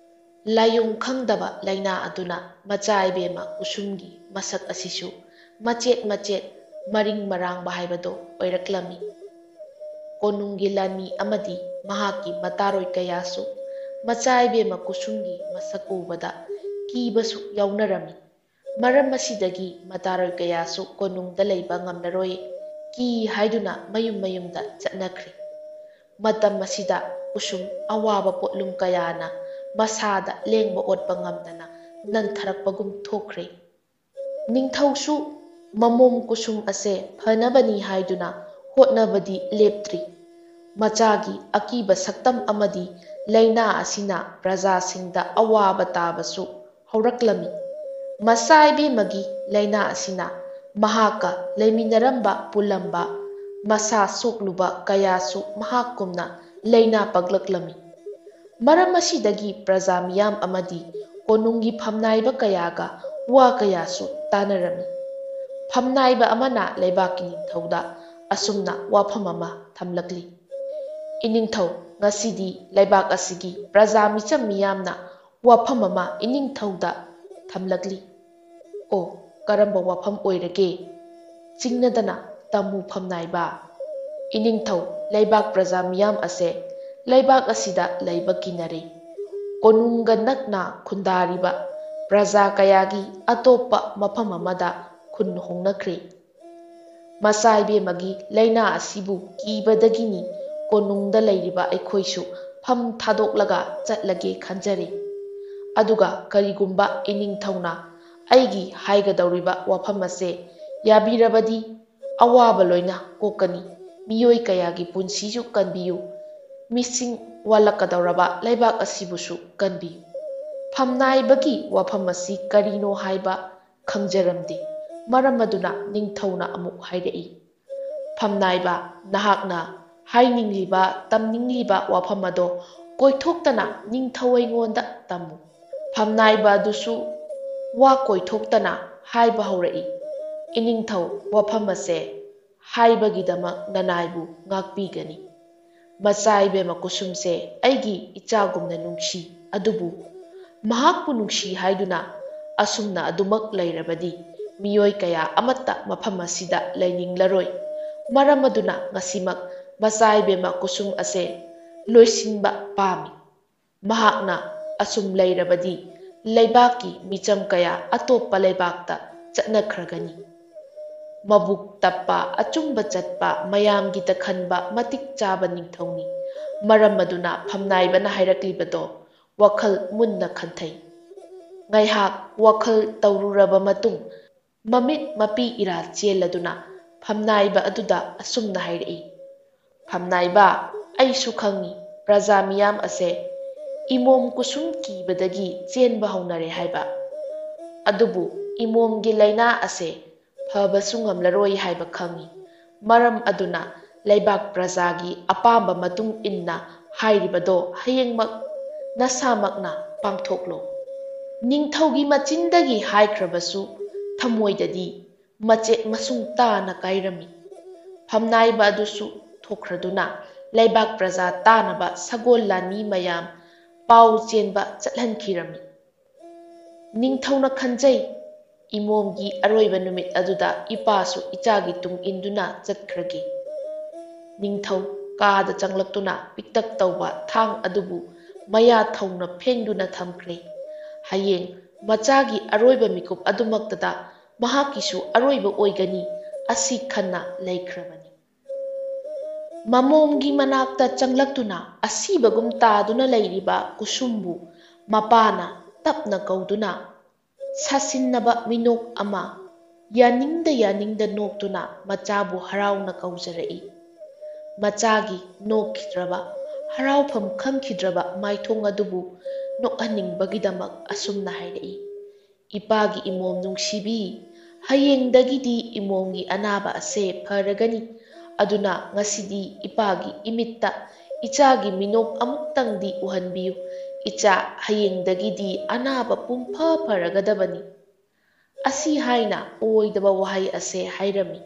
ꯂꯥꯏꯑꯣꯡ ꯈꯪꯗꯕ ꯂꯥꯏꯅꯥ ꯑꯗꯨꯅ ꯃꯆꯥ ꯏꯕꯦꯝꯃ ꯀꯨꯁꯨꯝꯒꯤ ꯃꯁꯛ ꯑꯁꯤꯁꯨ ꯃꯆꯦꯠ ꯃꯆꯦꯠ ꯃꯔꯤꯡ ꯃꯔꯥꯡꯕ ꯍꯥꯏꯕꯗꯣ ꯑꯣꯏꯔꯛꯂꯝꯃꯤ꯫ ꯀꯣꯅꯨꯡꯒꯤ ꯂꯥꯟꯃꯤ ꯑꯃꯗꯤ ꯃꯍꯥꯛꯀꯤ ꯃꯇꯥꯔꯣꯏ ꯀꯌꯥꯁꯨ ꯃꯆꯥ ꯏꯕꯦꯝꯃ ꯀꯨꯁꯨꯝꯒꯤ ꯃꯁꯛ ꯎꯕꯗ ꯀꯤꯕꯁꯨ ꯌꯥꯎꯅꯔꯝꯃꯤ꯫ ꯃꯔꯝ ꯑꯁꯤꯗꯒꯤ ꯃꯇꯥꯔꯣꯏ ꯀꯌꯥꯁꯨ ꯀꯣꯅꯨꯡꯗ ꯂꯩꯕ ꯉꯝꯂꯔꯣꯏ ꯀꯤ ꯍꯥꯏꯗꯨꯅ ꯃꯌꯨꯝ ꯃꯌꯨꯝꯗ ꯆꯠꯅꯈ꯭ꯔꯦ꯫ ꯃꯇꯝ ꯑꯁꯤꯗ ꯀꯨꯁꯨꯝ ꯑꯋꯥꯕ ꯄꯣꯠꯂꯨꯝ ꯀꯌꯥꯅ ꯃꯁꯥꯗ ꯂꯦꯡꯕ ꯑꯣꯠꯄ ꯉꯝꯗꯅ ꯅꯟꯊꯔꯛꯄꯒꯨꯝ ꯊꯣꯛꯈ꯭ꯔꯦ꯫ ꯅꯤꯡꯊꯧꯁꯨ ꯃꯃꯣꯝ ꯀꯨꯁꯨꯝ ꯑꯁꯦ ꯐꯅꯕꯅꯤ ꯍꯥꯏꯗꯨꯅ ꯍꯣꯠꯅꯕꯗꯤ ꯂꯦꯞꯇ꯭ꯔꯤ꯫ ꯃꯆꯥꯒꯤ ꯑꯀꯤꯕ ꯁꯛꯇꯝ ꯑꯃꯗꯤ ꯂꯥꯏꯅꯥ ꯑꯁꯤꯅ ꯄ꯭ꯔꯖꯥꯁꯤꯡꯗ ꯑꯋꯥꯕ ꯇꯥꯕꯁꯨ ꯍꯧꯔꯛꯂꯝꯃꯤ꯫ ꯃꯆꯥ ꯏꯕꯦꯝꯃꯒꯤ ꯂꯥꯏꯅꯥ ꯑꯁꯤꯅ ꯃꯍꯥꯛꯀ ꯂꯩꯃꯤꯟꯅꯔꯝꯕ ꯄꯨꯜꯂꯝꯕ ꯃꯁꯥ ꯁꯣꯛꯂꯨꯕ ꯀꯌꯥꯁꯨ ꯃꯍꯥꯛꯀꯨꯝꯅ ꯂꯥꯏꯅꯥ ꯄꯛꯂꯛꯂꯝꯃꯤ꯫ ꯃꯔꯝ ꯑꯁꯤꯗꯒꯤ ꯄ꯭ꯔꯖꯥ ꯃꯤꯌꯥꯝ ꯑꯃꯗꯤ ꯀꯣꯅꯨꯡꯒꯤ ꯐꯝꯅꯥꯏꯕ ꯀꯌꯥꯒ ꯋꯥ ꯀꯌꯥꯁꯨ ꯇꯥꯅꯔꯝꯃꯤ꯫ ꯐꯝꯅꯥꯏꯕ ꯑꯃꯅ ꯂꯩꯕꯥꯛꯀꯤ ꯅꯤꯡꯊꯧꯗ ꯑꯁꯨꯝꯅ ꯋꯥꯐꯝ ꯑꯃ ꯊꯝꯂꯛꯂꯤ, "ꯏꯅꯤꯡꯊꯧ, ꯉꯁꯤꯗꯤ ꯂꯩꯕꯥꯛ ꯑꯁꯤꯒꯤ ꯄ꯭ꯔꯖꯥ ꯃꯤꯆꯝ ꯃꯤꯌꯥꯝꯅ ꯋꯥꯐꯝ ꯑꯃ ꯏꯅꯤꯡꯊꯧꯗ ꯊꯝꯂꯛꯂꯤ"꯫ "ꯑꯣ, ꯀꯔꯝꯕ ꯋꯥꯐꯝ ꯑꯣꯏꯔꯒꯦ?" ꯆꯤꯡꯅꯗꯅ ꯇꯝꯃꯨ ꯐꯝꯅꯥꯏꯕ꯫ "ꯏꯅꯤꯡꯊꯧ, ꯂꯩꯕꯥꯛ ꯄ꯭ꯔꯖꯥ ꯃꯤꯌꯥꯝ ꯑꯁꯦ ꯂꯩꯕꯥꯛ ꯑꯁꯤꯗ ꯂꯩꯕ ꯀꯤꯅꯔꯦ꯫ ꯀꯣꯅꯨꯡꯒ ꯅꯛꯅ ꯈꯨꯟꯗꯥꯔꯤꯕ ꯄ꯭ꯔꯖꯥ ꯀꯌꯥꯒꯤ ꯑꯇꯣꯞꯄ ꯃꯐꯝ ꯑꯃꯗ ꯈꯨꯟ ꯍꯣꯡꯅꯈ꯭ꯔꯦ꯫ ꯃꯆꯥ ꯏꯕꯦꯝꯃꯒꯤ ꯂꯥꯏꯅꯥ ꯑꯁꯤꯕꯨ ꯀꯤꯕꯗꯒꯤꯅꯤ ꯀꯣꯅꯨꯡꯗ ꯂꯩꯔꯤꯕ ꯑꯩꯈꯣꯏꯁꯨ ꯐꯝ ꯊꯥꯗꯣꯛꯂꯒ ꯆꯠꯂꯒꯦ ꯈꯟꯖꯔꯦ"꯫ ꯑꯗꯨꯒ ꯀꯔꯤꯒꯨꯝꯕ ꯏꯅꯤꯡꯊꯧꯅ ꯑꯩꯒꯤ ꯍꯥꯏꯒꯗꯧꯔꯤꯕ ꯋꯥꯐꯝ ꯑꯁꯦ ꯌꯥꯕꯤꯔꯕꯗꯤ, ꯑꯋꯥꯕ ꯂꯣꯏꯅ ꯀꯣꯛꯀꯅꯤ, ꯃꯤꯑꯣꯏ ꯀꯌꯥꯒꯤ ꯄꯨꯟꯁꯤꯁꯨ ꯀꯟꯕꯤꯌꯨ, ꯃꯤꯁꯤꯡ ꯋꯥꯠꯂꯛꯀꯗꯧꯔꯕ ꯂꯩꯕꯥꯛ ꯑꯁꯤꯕꯨꯁꯨ ꯀꯟꯕꯤꯌꯨ꯫ ꯐꯝꯅꯥꯏꯕꯒꯤ ꯋꯥꯐꯝ ꯑꯁꯤ ꯀꯔꯤꯅꯣ ꯍꯥꯏꯕ ꯈꯪꯖꯔꯝꯗꯦ꯫ ꯃꯔꯝ ꯑꯗꯨꯅ ꯅꯤꯡꯊꯧꯅ ꯑꯃꯨꯛ ꯍꯥꯏꯔꯛꯏ, "ꯐꯝꯅꯥꯏꯕ, ꯅꯍꯥꯛꯅ ꯍꯥꯏꯅꯤꯡꯂꯤꯕ, ꯇꯝꯅꯤꯡꯂꯤꯕ ꯋꯥꯐꯝ ꯑꯗꯣ ꯀꯣꯏꯊꯣꯛꯇꯅ ꯅꯤꯡꯊꯧ ꯑꯩꯉꯣꯟꯗ ꯇꯝꯃꯨ꯫" ꯐꯝꯅꯥꯏꯕ ꯑꯗꯨꯁꯨ ꯋꯥ ꯀꯣꯏꯊꯣꯛꯇꯅ ꯍꯥꯏꯕ ꯍꯧꯔꯛꯏ, "ꯏꯅꯤꯡꯊꯧ, ꯋꯥꯐꯝ ꯑꯁꯦ ꯍꯥꯏꯕꯒꯤꯗꯃꯛ ꯅꯅꯥꯏꯕꯨ ꯉꯥꯛꯄꯤꯒꯅꯤ꯫ ꯃꯆꯥ ꯏꯕꯦꯝꯃ ꯀꯨꯁꯨꯝꯁꯦ ꯑꯩꯒꯤ ꯏꯆꯥꯒꯨꯝꯅ ꯅꯨꯡꯁꯤ, ꯑꯗꯨꯕꯨ ꯃꯍꯥꯛꯄꯨ ꯅꯨꯡꯁꯤ ꯍꯥꯏꯗꯨꯅ ꯑꯁꯨꯝꯅ ꯑꯗꯨꯃꯛ ꯂꯩꯔꯕꯗꯤ ꯃꯤꯑꯣꯏ ꯀꯌꯥ ꯑꯃꯠꯇ ꯃꯐꯝ ꯑꯁꯤꯗ ꯂꯩꯅꯤꯡꯂꯔꯣꯏ꯫ ꯃꯔꯝ ꯑꯗꯨꯅ ꯉꯁꯤꯃꯛ ꯃꯆꯥ ꯏꯕꯦꯝꯃ ꯀꯨꯁꯨꯝ ꯑꯁꯦ ꯂꯣꯏꯁꯤꯟꯕ ꯄꯥꯝꯃꯤ꯫ ꯃꯍꯥꯛꯅ ꯑꯁꯨꯝ ꯂꯩꯔꯕꯗꯤ ꯂꯩꯕꯥꯛꯀꯤ ꯃꯤꯆꯝ ꯀꯌꯥ ꯑꯇꯣꯞꯄ ꯂꯩꯕꯥꯛꯇ ꯆꯠꯅꯈ꯭ꯔꯒꯅꯤ꯫" ꯃꯕꯨꯛ ꯇꯞꯄ, ꯑꯆꯨꯝꯕ ꯆꯠꯄ, ꯃꯌꯥꯝꯒꯤꯗ ꯈꯟꯕ ꯃꯇꯤꯛ ꯆꯥꯕ ꯅꯤꯡꯊꯧꯅꯤ꯫ ꯃꯔꯝ ꯑꯗꯨꯅ ꯐꯝꯅꯥꯏꯕꯅ ꯍꯥꯏꯔꯛꯂꯤꯕꯗꯣ ꯋꯥꯈꯜ ꯃꯨꯟꯅ ꯈꯟꯊꯩ꯫ ꯉꯥꯏꯍꯥꯛ ꯋꯥꯈꯜ ꯇꯧꯔꯨꯔꯕ ꯃꯇꯨꯡ, ꯃꯃꯤꯠ ꯃꯄꯤ ꯏꯔꯥ ꯆꯦꯜꯂꯗꯨꯅ ꯐꯝꯅꯥꯏꯕ ꯑꯗꯨꯗ ꯑꯁꯨꯝꯅ ꯍꯥꯏꯔꯛꯏ, "ꯐꯝꯅꯥꯏꯕ, ꯑꯩꯁꯨ ꯈꯪꯏ ꯄ꯭ꯔꯖꯥ ꯃꯤꯌꯥꯝ ꯑꯁꯦ ꯏꯃꯣꯝ ꯀꯨꯁꯨꯝ ꯀꯤꯕꯗꯒꯤ ꯆꯦꯟꯕ ꯍꯧꯅꯔꯦ ꯍꯥꯏꯕ꯫ ꯑꯗꯨꯕꯨ ꯏꯃꯣꯝꯒꯤ ꯂꯥꯏꯅꯥ ꯑꯁꯦ ꯐꯕꯁꯨ ꯉꯝꯂꯔꯣꯏ ꯍꯥꯏꯕ ꯈꯪꯏ꯫ ꯃꯔꯝ ꯑꯗꯨꯅ ꯂꯩꯕꯥꯛ ꯄ꯭ꯔꯖꯥꯒꯤ ꯑꯄꯥꯝꯕ ꯃꯇꯨꯡ ꯏꯟꯅ ꯍꯥꯏꯔꯤꯕꯗꯣ ꯍꯌꯦꯡꯃꯛ ꯅꯁꯥꯃꯛꯅ ꯄꯥꯡꯊꯣꯛꯂꯣ꯫" ꯅꯤꯡꯊꯧꯒꯤ ꯃꯆꯤꯟꯗꯒꯤ ꯍꯥꯏꯈ꯭ꯔꯕꯁꯨ ꯊꯃꯣꯏꯗꯗꯤ ꯃꯆꯦꯠ ꯃꯁꯨꯡ ꯇꯥꯅ ꯀꯥꯏꯔꯝꯃꯤ꯫ ꯐꯝꯅꯥꯏꯕ ꯑꯗꯨꯁꯨ ꯊꯣꯛꯈ꯭ꯔꯗꯨꯅ ꯂꯩꯕꯥꯛ ꯄ꯭ꯔꯖꯥ ꯇꯥꯅꯕ ꯁꯒꯣꯜ ꯂꯥꯟꯃꯤ ꯃꯌꯥꯝ ꯄꯥꯎ ꯆꯦꯟꯕ ꯆꯠꯍꯟꯈꯤꯔꯝꯃꯤ꯫ ꯅꯤꯡꯊꯧꯅ ꯈꯟꯖꯩ, "ꯏꯃꯣꯝꯒꯤ ꯑꯔꯣꯏꯕ ꯅꯨꯃꯤꯠ ꯑꯗꯨꯗ ꯏꯄꯥꯁꯨ ꯏꯆꯥꯒꯤ ꯇꯨꯡ ꯏꯟꯗꯨꯅ ꯆꯠꯈ꯭ꯔꯒꯦ꯫" ꯅꯤꯡꯊꯧ ꯀꯥꯗ ꯆꯪꯂꯛꯇꯨꯅ ꯄꯤꯛꯇꯛ ꯇꯧꯕ ꯊꯥꯡ ꯑꯗꯨꯕꯨ ꯃꯌꯥ ꯊꯧꯅ ꯐꯦꯡꯗꯨꯅ ꯊꯝꯈ꯭ꯔꯦ꯫ ꯍꯌꯦꯡ ꯃꯆꯥꯒꯤ ꯑꯔꯣꯏꯕ ꯃꯤꯀꯨꯞ ꯑꯗꯨꯃꯛꯇꯗ ꯃꯍꯥꯛꯀꯤꯁꯨ ꯑꯔꯣꯏꯕ ꯑꯣꯏꯒꯅꯤ ꯑꯁꯤ ꯈꯟꯅ ꯂꯩꯈ꯭ꯔꯕꯅꯤ꯫ ꯃꯃꯣꯝꯒꯤ ꯃꯅꯥꯛꯇ ꯆꯪꯂꯛꯇꯨꯅ ꯑꯁꯤꯕꯒꯨꯝ ꯇꯥꯗꯨꯅ ꯂꯩꯔꯤꯕ ꯀꯨꯁꯨꯝꯕꯨ ꯃꯄꯥꯅ ꯇꯞꯅ ꯀꯧꯗꯨꯅ ꯁꯥꯁꯤꯟꯅꯕ ꯃꯤꯅꯣꯛ ꯑꯃ ꯌꯥꯅꯤꯡꯗ ꯌꯥꯅꯤꯡꯗ ꯅꯣꯛꯇꯨꯅ ꯃꯆꯥꯕꯨ ꯍꯔꯥꯎꯅ ꯀꯧꯖꯔꯛꯏ꯫ ꯃꯆꯥꯒꯤ ꯅꯣꯛꯈꯤꯗ꯭ꯔꯕ, ꯍꯔꯥꯎꯐꯝ ꯈꯪꯈꯤꯗ꯭ꯔꯕ ꯃꯥꯏꯊꯣꯡ ꯑꯗꯨꯕꯨ ꯅꯣꯛꯍꯟꯅꯤꯡꯕꯒꯤꯗꯃꯛ ꯑꯁꯨꯝꯅ ꯍꯥꯏꯔꯛꯏ, "ꯏꯄꯥꯒꯤ ꯏꯃꯣꯝ ꯅꯨꯡꯁꯤꯕꯤ, ꯍꯌꯦꯡꯗꯒꯤꯗꯤ ꯏꯃꯣꯝꯒꯤ ꯑꯅꯥꯕ ꯑꯁꯦ ꯐꯔꯒꯅꯤ꯫ ꯑꯗꯨꯅ ꯉꯁꯤꯗꯤ ꯏꯄꯥꯒꯤ ꯏꯃꯤꯠꯇ ꯏꯆꯥꯒꯤ ꯃꯤꯅꯣꯛ ꯑꯃꯨꯛꯇꯪꯗꯤ ꯎꯍꯟꯕꯤꯌꯨ꯫ ꯏꯆꯥ ꯍꯌꯦꯡꯗꯒꯤꯗꯤ ꯑꯅꯥꯕ ꯄꯨꯝꯐ ꯐꯔꯒꯗꯕꯅꯤ"꯫ ꯑꯁꯤ ꯍꯥꯏꯅ ꯑꯣꯏꯗꯕ ꯋꯥꯍꯩ ꯑꯁꯦ ꯍꯥꯏꯔꯝꯃꯤ꯫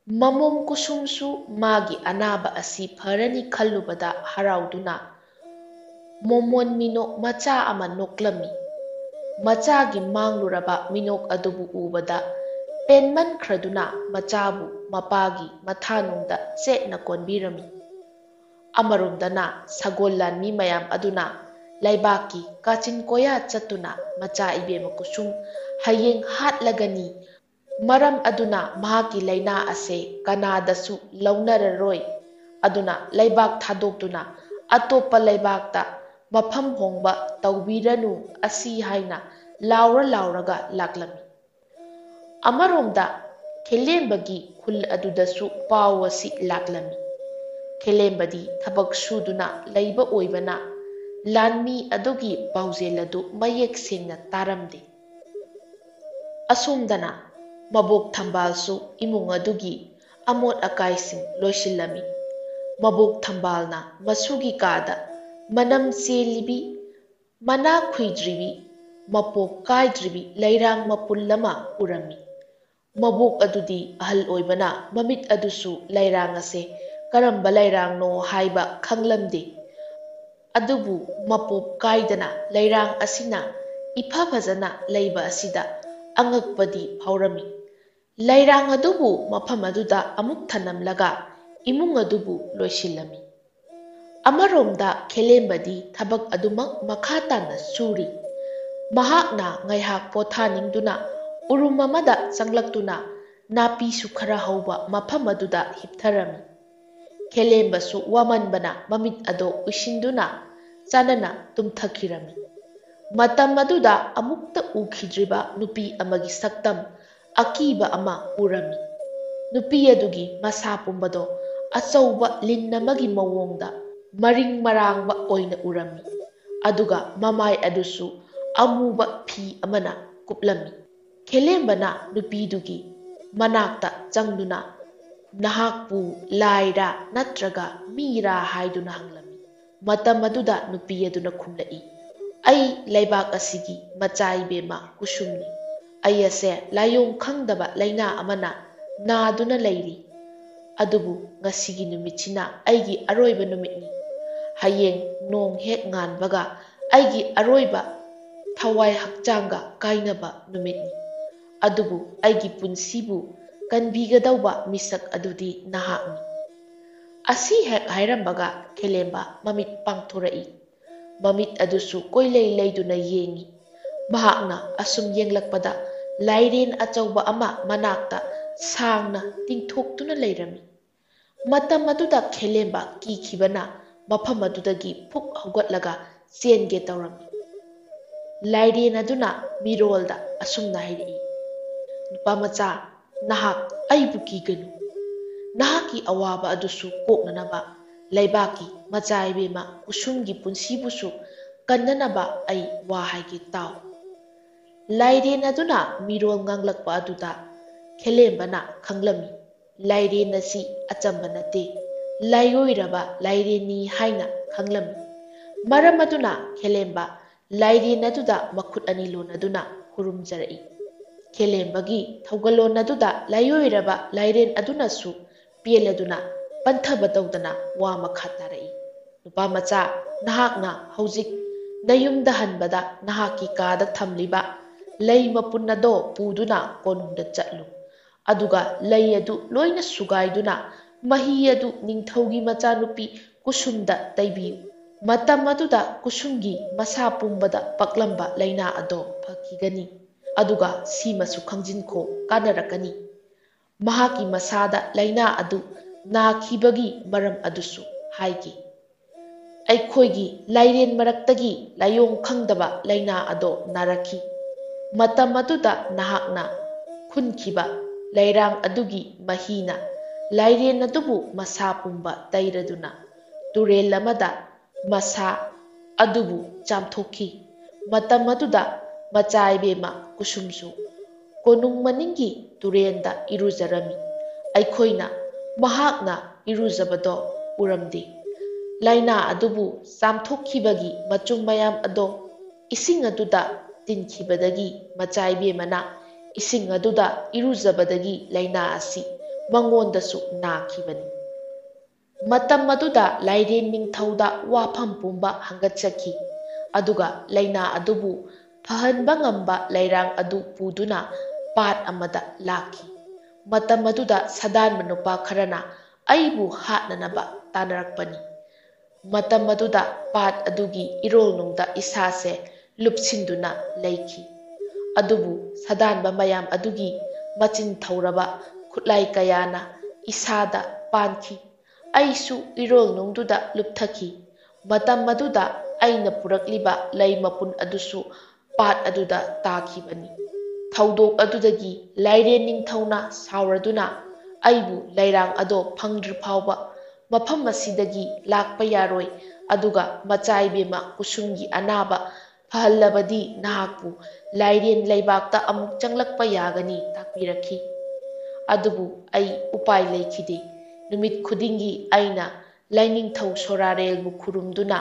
ꯃꯃꯣꯝ ꯀꯨꯁꯨꯝꯁꯨ ꯃꯥꯒꯤ ꯑꯅꯥꯕ ꯑꯁꯤ ꯐꯔꯅꯤ ꯈꯜꯂꯨꯕꯗ ꯍꯔꯥꯎꯗꯨꯅ ꯃꯣꯃꯣꯟ ꯃꯤꯅꯣꯛ ꯃꯆꯥ ꯑꯃ ꯅꯣꯛꯂꯝꯃꯤ꯫ ꯃꯆꯥꯒꯤ ꯃꯥꯡꯂꯨꯔꯕ ꯃꯤꯅꯣꯛ ꯑꯗꯨꯕꯨ ꯎꯕꯗ ꯄꯦꯟꯃꯟꯈ꯭ꯔꯗꯨꯅ ꯃꯆꯥꯕꯨ ꯃꯄꯥꯒꯤ ꯃꯊꯥꯅꯨꯡꯗ ꯆꯦꯠꯅ ꯀꯣꯟꯕꯤꯔꯝꯃꯤ꯫ ꯑꯃꯔꯣꯝꯗꯅ ꯁꯒꯣꯜ ꯂꯥꯟꯃꯤ ꯃꯌꯥꯝ ꯑꯗꯨꯅ ꯂꯩꯕꯥꯛꯀꯤ ꯀꯥꯆꯤꯟ ꯀꯣꯌꯥ ꯆꯠꯇꯨꯅ ꯃꯆꯥ ꯏꯕꯦꯝꯃ ꯀꯨꯁꯨꯝ ꯍꯌꯦꯡ ꯍꯥꯠꯂꯒꯅꯤ, ꯃꯔꯝ ꯑꯗꯨꯅ ꯃꯍꯥꯛꯀꯤ ꯂꯥꯏꯅꯥ ꯑꯁꯦ ꯀꯅꯥꯗꯁꯨ ꯂꯧꯅꯔꯔꯣꯏ, ꯑꯗꯨꯅ ꯂꯩꯕꯥꯛ ꯊꯥꯗꯣꯛꯇꯨꯅ ꯑꯇꯣꯞꯄ ꯂꯩꯕꯥꯛꯇ ꯃꯐꯝ ꯍꯣꯡꯕ ꯇꯧꯕꯤꯔꯅꯨ, ꯑꯁꯤ ꯍꯥꯏꯅ ꯂꯥꯎꯔ ꯂꯥꯎꯔꯒ ꯂꯥꯛꯂꯝꯃꯤ꯫ ꯑꯃꯔꯣꯝꯗ ꯈꯦꯂꯦꯝꯕꯒꯤ ꯈꯨꯜ ꯑꯗꯨꯗꯁꯨ ꯄꯥꯎ ꯑꯁꯤ ꯂꯥꯛꯂꯝꯃꯤ꯫ ꯈꯦꯂꯦꯝꯕꯗꯤ ꯊꯕꯛ ꯁꯨꯗꯨꯅ ꯂꯩꯕ ꯑꯣꯏꯕꯅ ꯂꯥꯟꯃꯤ ꯑꯗꯨꯒꯤ ꯄꯥꯎꯖꯦꯜ ꯑꯗꯨ ꯃꯌꯦꯛ ꯁꯦꯡꯅ ꯇꯥꯔꯝꯗꯦ꯫ ꯑꯁꯣꯝꯗꯅ ꯃꯕꯣꯛ ꯊꯝꯕꯥꯜꯁꯨ ꯏꯃꯨꯡ ꯑꯗꯨꯒꯤ ꯑꯃꯣꯠ ꯑꯀꯥꯏꯁꯤꯡ ꯂꯣꯏꯁꯤꯜꯂꯝꯃꯤ꯫ ꯃꯕꯣꯛ ꯊꯝꯕꯥꯜꯅ ꯃꯁꯨꯒꯤ ꯀꯥꯗ ꯃꯅꯝ ꯆꯦꯜꯂꯤꯕꯤ, ꯃꯅꯥ ꯈꯨꯏꯗ꯭ꯔꯤꯕꯤ, ꯃꯄꯣꯞ ꯀꯥꯏꯗ꯭ꯔꯤꯕꯤ ꯂꯩꯔꯥꯡ ꯃꯄꯨꯜ ꯑꯃ ꯎꯔꯝꯃꯤ꯫ ꯃꯕꯣꯛ ꯑꯗꯨꯗꯤ ꯑꯍꯜ ꯑꯣꯏꯕꯅ ꯃꯃꯤꯠ ꯑꯗꯨꯁꯨ ꯂꯩꯔꯥꯡ ꯑꯁꯦ ꯀꯔꯝꯕ ꯂꯩꯔꯥꯡꯅꯣ ꯍꯥꯏꯕ ꯈꯪꯂꯝꯗꯦ꯫ ꯑꯗꯨꯕꯨ ꯃꯄꯣꯞ ꯀꯥꯏꯗꯅ ꯂꯩꯔꯥꯡ ꯑꯁꯤꯅ ꯏꯐ ꯐꯖꯅ ꯂꯩꯕ ꯑꯁꯤꯗ ꯑꯉꯛꯄꯗꯤ ꯐꯥꯎꯔꯝꯃꯤ꯫ ꯂꯩꯔꯥꯡ ꯑꯗꯨꯕꯨ ꯃꯐꯝ ꯑꯗꯨꯗ ꯑꯃꯨꯛ ꯊꯅꯝꯂꯒ ꯏꯃꯨꯡ ꯑꯗꯨꯕꯨ ꯂꯣꯏꯁꯤꯜꯂꯝꯃꯤ꯫ ꯑꯃꯔꯣꯝꯗ ꯈꯦꯂꯦꯝꯕꯗꯤ ꯊꯕꯛ ꯑꯗꯨꯃꯛ ꯃꯈꯥ ꯇꯥꯅ ꯁꯨꯔꯤ꯫ ꯃꯍꯥꯛꯅ ꯉꯥꯏꯍꯥꯛ ꯄꯣꯊꯥꯅꯤꯡꯗꯨꯅ ꯎꯔꯨꯝ ꯑꯃꯗ ꯆꯪꯂꯛꯇꯨꯅ ꯅꯥꯄꯤꯁꯨ ꯈꯔ ꯍꯧꯕ ꯃꯐꯝ ꯑꯗꯨꯗ ꯍꯤꯞꯊꯔꯝꯃꯤ꯫ ꯈꯦꯂꯦꯝꯕꯁꯨ ꯋꯥꯃꯟꯕꯅ ꯃꯃꯤꯠ ꯑꯗꯨ ꯎꯏꯁꯤꯟꯗꯨꯅ ꯆꯥꯟꯅꯅ ꯇꯨꯝꯊꯈꯤꯔꯝꯃꯤ꯫ ꯃꯇꯝ ꯑꯗꯨꯗ ꯑꯃꯨꯛꯇ ꯎꯈꯤꯗ꯭ꯔꯤꯕ ꯅꯨꯄꯤ ꯑꯃꯒꯤ ꯁꯛꯇꯝ ꯑꯀꯤꯕ ꯑꯃ ꯎꯔꯝꯃꯤ꯫ ꯅꯨꯄꯤ ꯑꯗꯨꯒꯤ ꯃꯁꯥ ꯄꯨꯝꯕꯗꯣ ꯑꯆꯧꯕ ꯂꯤꯟ ꯑꯃꯒꯤ ꯃꯑꯣꯡꯗ ꯃꯔꯤꯡ ꯃꯔꯥꯡꯕ ꯑꯣꯏꯅ ꯎꯔꯝꯃꯤ, ꯑꯗꯨꯒ ꯃꯃꯥꯏ ꯑꯗꯨꯁꯨ ꯑꯃꯨꯕ ꯐꯤ ꯑꯃꯅ ꯀꯨꯞꯂꯝꯃꯤ꯫ ꯈꯦꯂꯦꯝꯕꯅ ꯅꯨꯄꯤꯗꯨꯒꯤ ꯃꯅꯥꯛꯇ ꯆꯪꯗꯨꯅ, "ꯅꯍꯥꯛꯄꯨ ꯂꯥꯏꯔꯥ ꯅꯠꯇ꯭ꯔꯒ ꯃꯤꯔꯥ?" ꯍꯥꯏꯗꯨꯅ ꯍꯪꯂꯝꯃꯤ꯫ ꯃꯇꯝ ꯑꯗꯨꯗ ꯅꯨꯄꯤ ꯑꯗꯨꯅ ꯈꯨꯝꯂꯛꯏ, "ꯑꯩ ꯂꯩꯕꯥꯛ ꯑꯁꯤꯒꯤ ꯃꯆꯥ ꯏꯕꯦꯝꯃ ꯀꯨꯁꯨꯝꯅꯤ꯫ ꯑꯩ ꯑꯁꯦ ꯂꯥꯏꯑꯣꯡ ꯈꯪꯗꯕ ꯂꯥꯏꯅꯥ ꯑꯃꯅ ꯅꯥꯗꯨꯅ ꯂꯩꯔꯤ꯫ ꯑꯗꯨꯕꯨ ꯉꯁꯤꯒꯤ ꯅꯨꯃꯤꯠꯁꯤꯅ ꯑꯩꯒꯤ ꯑꯔꯣꯏꯕ ꯅꯨꯃꯤꯠꯅꯤ꯫ ꯍꯌꯦꯡ ꯅꯣꯡ ꯍꯦꯛ ꯉꯥꯟꯕꯒ ꯑꯩꯒꯤ ꯑꯔꯣꯏꯕ ꯊꯋꯥꯏ ꯍꯛꯆꯥꯡꯒ ꯀꯥꯏꯅꯕ ꯅꯨꯃꯤꯠꯅꯤ꯫ ꯑꯗꯨꯕꯨ ꯑꯩꯒꯤ ꯄꯨꯟꯁꯤꯕꯨ ꯀꯟꯕꯤꯒꯗꯧꯕ ꯃꯤꯁꯛ ꯑꯗꯨꯗꯤ ꯅꯍꯥꯛꯅꯤ꯫" ꯑꯁꯤ ꯍꯦꯛ ꯍꯥꯏꯔꯝꯕꯒ ꯈꯦꯂꯦꯝꯕ ꯃꯃꯤꯠ ꯄꯥꯡꯊꯣꯔꯛꯏ꯫ ꯃꯃꯤꯠ ꯑꯗꯨꯁꯨ ꯀꯣꯏꯂꯩ ꯂꯩꯗꯨꯅ ꯌꯦꯡꯏ꯫ ꯃꯍꯥꯛꯅ ꯑꯁꯨꯝ ꯌꯦꯡꯂꯛꯄꯗ ꯂꯥꯏꯔꯦꯟ ꯑꯆꯧꯕ ꯑꯃ ꯃꯅꯥꯛꯇ ꯁꯥꯡꯅ ꯇꯤꯡꯊꯣꯛꯇꯨꯅ ꯂꯩꯔꯝꯃꯤ꯫ ꯃꯇꯝ ꯑꯗꯨꯗ ꯈꯦꯂꯦꯝꯕ ꯀꯤꯈꯤꯕꯅ ꯃꯐꯝ ꯑꯗꯨꯗꯒꯤ ꯐꯨꯛ ꯍꯧꯒꯠꯂꯒ ꯆꯦꯟꯒꯦ ꯇꯧꯔꯝꯃꯤ꯫ ꯂꯥꯏꯔꯦꯟ ꯑꯗꯨꯅ ꯃꯤꯔꯣꯜꯗ ꯑꯁꯨꯝꯅ ꯍꯥꯏꯔꯛꯏ, "ꯅꯨꯄꯥ ꯃꯆꯥ, ꯅꯍꯥꯛ ꯑꯩꯕꯨ ꯀꯤꯒꯅꯨ꯫ ꯅꯍꯥꯛꯀꯤ ꯑꯋꯥꯕ ꯑꯗꯨꯁꯨ ꯀꯣꯛꯅꯅꯕ, ꯂꯩꯕꯥꯛꯀꯤ ꯃꯆꯥ ꯏꯕꯦꯝꯃ ꯀꯨꯁꯨꯝꯒꯤ ꯄꯨꯟꯁꯤꯕꯨꯁꯨ ꯀꯟꯅꯅꯕ ꯑꯩ ꯋꯥ ꯍꯥꯏꯒꯦ ꯇꯥꯎ꯫" ꯂꯥꯏꯔꯦꯟ ꯑꯗꯨꯅ ꯃꯤꯔꯣꯜ ꯉꯥꯡꯂꯛꯄ ꯑꯗꯨꯗ ꯈꯦꯂꯦꯝꯕꯅ ꯈꯪꯂꯝꯃꯤ꯫ ꯂꯥꯏꯔꯦꯟ ꯑꯁꯤ ꯑꯆꯝꯕ ꯅꯠꯇꯦ, ꯂꯥꯏꯑꯣꯏꯔꯕ ꯂꯥꯏꯔꯦꯟꯅꯤ ꯍꯥꯏꯅ ꯈꯪꯂꯝꯃꯤ꯫ ꯃꯔꯝ ꯑꯗꯨꯅ ꯈꯦꯂꯦꯝꯕ ꯂꯥꯏꯔꯦꯟ ꯑꯗꯨꯗ ꯃꯈꯨꯠ ꯑꯅꯤ ꯂꯣꯟꯅꯗꯨꯅ ꯈꯨꯔꯨꯝꯖꯔꯛꯏ꯫ ꯈꯦꯂꯦꯝꯕꯒꯤ ꯊꯧꯒꯜꯂꯣꯟ ꯑꯗꯨꯗ ꯂꯥꯏꯑꯣꯏꯔꯕ ꯂꯥꯏꯔꯦꯟ ꯑꯗꯨꯅꯁꯨ ꯄꯦꯜꯂꯗꯨꯅ ꯄꯟꯊꯕ ꯇꯧꯗꯅ ꯋꯥ ꯃꯈꯥ ꯇꯥꯔꯛꯏ, "ꯅꯨꯄꯥ ꯃꯆꯥ, ꯅꯍꯥꯛꯅ ꯍꯧꯖꯤꯛ ꯅꯌꯨꯝꯗ ꯍꯟꯕꯗ ꯅꯍꯥꯛꯀꯤ ꯀꯥꯗ ꯊꯝꯂꯤꯕ ꯂꯩ ꯃꯄꯨꯟ ꯑꯗꯣ ꯄꯨꯗꯨꯅ ꯀꯣꯅꯨꯡꯗ ꯆꯠꯂꯨ꯫ ꯑꯗꯨꯒ ꯂꯩ ꯑꯗꯨ ꯂꯣꯏꯅ ꯁꯨꯒꯥꯏꯗꯨꯅ ꯃꯍꯤ ꯑꯗꯨ ꯅꯤꯡꯊꯧꯒꯤ ꯃꯆꯥꯅꯨꯄꯤ ꯀꯨꯁꯨꯝꯗ ꯇꯩꯕꯤꯌꯨ꯫ ꯃꯇꯝ ꯑꯗꯨꯗ ꯀꯨꯁꯨꯝꯒꯤ ꯃꯁꯥ ꯄꯨꯝꯕꯗ ꯄꯛꯂꯝꯕ ꯂꯥꯏꯅꯥ ꯑꯗꯣ ꯐꯈꯤꯒꯅꯤ, ꯑꯗꯨꯒ ꯁꯤꯃꯁꯨ ꯈꯪꯖꯤꯟꯈꯣ, ꯀꯥꯟꯅꯔꯛꯀꯅꯤ꯫" ꯃꯍꯥꯛꯀꯤ ꯃꯁꯥꯗ ꯂꯥꯏꯅꯥ ꯑꯗꯨ ꯅꯥꯈꯤꯕꯒꯤ ꯃꯔꯝ ꯑꯗꯨꯁꯨ ꯍꯥꯏꯈꯤ꯫ ꯑꯩꯈꯣꯏꯒꯤ ꯂꯥꯏꯔꯦꯟ ꯃꯔꯛꯇꯒꯤ ꯂꯥꯏꯑꯣꯡ ꯈꯪꯗꯕ ꯂꯥꯏꯅꯥ ꯑꯗꯣ ꯅꯥꯔꯛꯈꯤ꯫ ꯃꯇꯝ ꯑꯗꯨꯗ ꯅꯍꯥꯛꯅ ꯈꯨꯟꯈꯤꯕ ꯂꯩꯔꯥꯡ ꯑꯗꯨꯒꯤ ꯃꯍꯤꯅ ꯂꯥꯏꯔꯦꯟ ꯑꯗꯨꯕꯨ ꯃꯁꯥ ꯄꯨꯝꯕ ꯇꯩꯔꯗꯨꯅ ꯇꯨꯔꯦꯜ ꯑꯃꯗ ꯃꯁꯥ ꯑꯗꯨꯕꯨ ꯆꯥꯝꯊꯣꯛꯈꯤ꯫ ꯃꯇꯝ ꯑꯗꯨꯗ ꯃꯆꯥ ꯏꯕꯦꯝꯃ ꯀꯨꯁꯨꯝꯁꯨ ꯀꯣꯅꯨꯡ ꯃꯅꯤꯡꯒꯤ ꯇꯨꯔꯦꯟꯗ ꯏꯔꯨꯖꯔꯝꯃꯤ꯫ ꯑꯩꯈꯣꯏꯅ ꯃꯍꯥꯛꯅ ꯏꯔꯨꯖꯕꯗꯣ ꯎꯔꯝꯗꯦ꯫ ꯂꯥꯏꯅꯥ ꯑꯗꯨꯕꯨ ꯆꯥꯝꯊꯣꯛꯈꯤꯕꯒꯤ ꯃꯆꯨꯝ ꯃꯌꯥꯝ ꯑꯗꯣ ꯏꯁꯤꯡ ꯑꯗꯨꯗ ꯇꯤꯟꯈꯤꯕꯗꯒꯤ ꯃꯆꯥ ꯏꯕꯦꯝꯃꯅ ꯏꯁꯤꯡ ꯑꯗꯨꯗ ꯏꯔꯨꯖꯕꯗꯒꯤ ꯂꯥꯏꯅꯥ ꯑꯁꯤ ꯃꯉꯣꯟꯗꯁꯨ ꯅꯥꯈꯤꯕꯅꯤ꯫ ꯃꯇꯝ ꯑꯗꯨꯗ ꯂꯥꯏꯔꯦꯟ ꯅꯤꯡꯊꯧꯗ ꯋꯥꯐꯝ ꯄꯨꯝꯕ ꯍꯪꯒꯠꯆꯈꯤ, ꯑꯗꯨꯒ ꯂꯥꯏꯅꯥ ꯑꯗꯨꯕꯨ ꯐꯍꯟꯕ ꯉꯝꯕ ꯂꯩꯔꯥꯡ ꯑꯗꯨ ꯄꯨꯗꯨꯅ ꯄꯥꯠ ꯑꯃꯗ ꯂꯥꯛꯈꯤ꯫ ꯃꯇꯝ ꯑꯗꯨꯗ ꯁꯥꯗꯥꯟꯕ ꯅꯨꯄꯥ ꯈꯔꯅ ꯑꯩꯕꯨ ꯍꯥꯠꯅꯅꯕ ꯇꯥꯟꯅꯔꯛꯄꯅꯤ꯫ ꯃꯇꯝ ꯑꯗꯨꯗ ꯄꯥꯠ ꯑꯗꯨꯒꯤ ꯏꯔꯣꯜꯅꯨꯡꯗ ꯏꯁꯥꯁꯦ ꯂꯨꯞꯁꯤꯟꯗꯨꯅ ꯂꯩꯈꯤ꯫ ꯑꯗꯨꯕꯨ ꯁꯥꯗꯥꯟꯕ ꯃꯌꯥꯝ ꯑꯗꯨꯒꯤ ꯃꯆꯤꯟ ꯊꯧꯔꯕ ꯈꯨꯠꯂꯥꯏ ꯀꯌꯥꯅ ꯏꯁꯥꯗ ꯄꯥꯟꯈꯤ꯫ ꯑꯩꯁꯨ ꯏꯔꯣꯜꯅꯨꯡꯗꯨꯗ ꯂꯨꯞꯊꯈꯤ꯫ ꯃꯇꯝ ꯑꯗꯨꯗ ꯑꯩꯅ ꯄꯨꯔꯛꯂꯤꯕ ꯂꯩ ꯃꯄꯨꯟ ꯑꯗꯨꯁꯨ ꯄꯥꯠ ꯑꯗꯨꯗ ꯇꯥꯈꯤꯕꯅꯤ꯫ ꯊꯧꯗꯣꯛ ꯑꯗꯨꯗꯒꯤ ꯂꯥꯏꯔꯦꯟ ꯅꯤꯡꯊꯧꯅ ꯁꯥꯎꯔꯗꯨꯅ ꯑꯩꯕꯨ ꯂꯩꯔꯥꯡ ꯑꯗꯣ ꯐꯪꯗ꯭ꯔꯤ ꯐꯥꯎꯕ ꯃꯐꯝ ꯑꯁꯤꯗꯒꯤ ꯂꯥꯛꯄ ꯌꯥꯔꯣꯏ, ꯑꯗꯨꯒ ꯃꯆꯥ ꯏꯕꯦꯝꯃ ꯀꯨꯁꯨꯝꯒꯤ ꯑꯅꯥꯕ ꯐꯍꯜꯂꯕꯗꯤ ꯅꯍꯥꯛꯄꯨ ꯂꯥꯏꯔꯦꯟ ꯂꯩꯕꯥꯛꯇ ꯑꯃꯨꯛ ꯆꯪꯂꯛꯄ ꯌꯥꯒꯅꯤ ꯇꯥꯛꯄꯤꯔꯛꯈꯤ꯫ ꯑꯗꯨꯕꯨ ꯑꯩ ꯎꯄꯥꯏ ꯂꯩꯈꯤꯗꯦ꯫ ꯅꯨꯃꯤꯠ ꯈꯨꯗꯤꯡꯒꯤ ꯑꯩꯅ ꯂꯥꯏꯅꯤꯡꯊꯧ ꯁꯣꯔꯥꯔꯦꯜꯕꯨ ꯈꯨꯔꯨꯝꯗꯨꯅ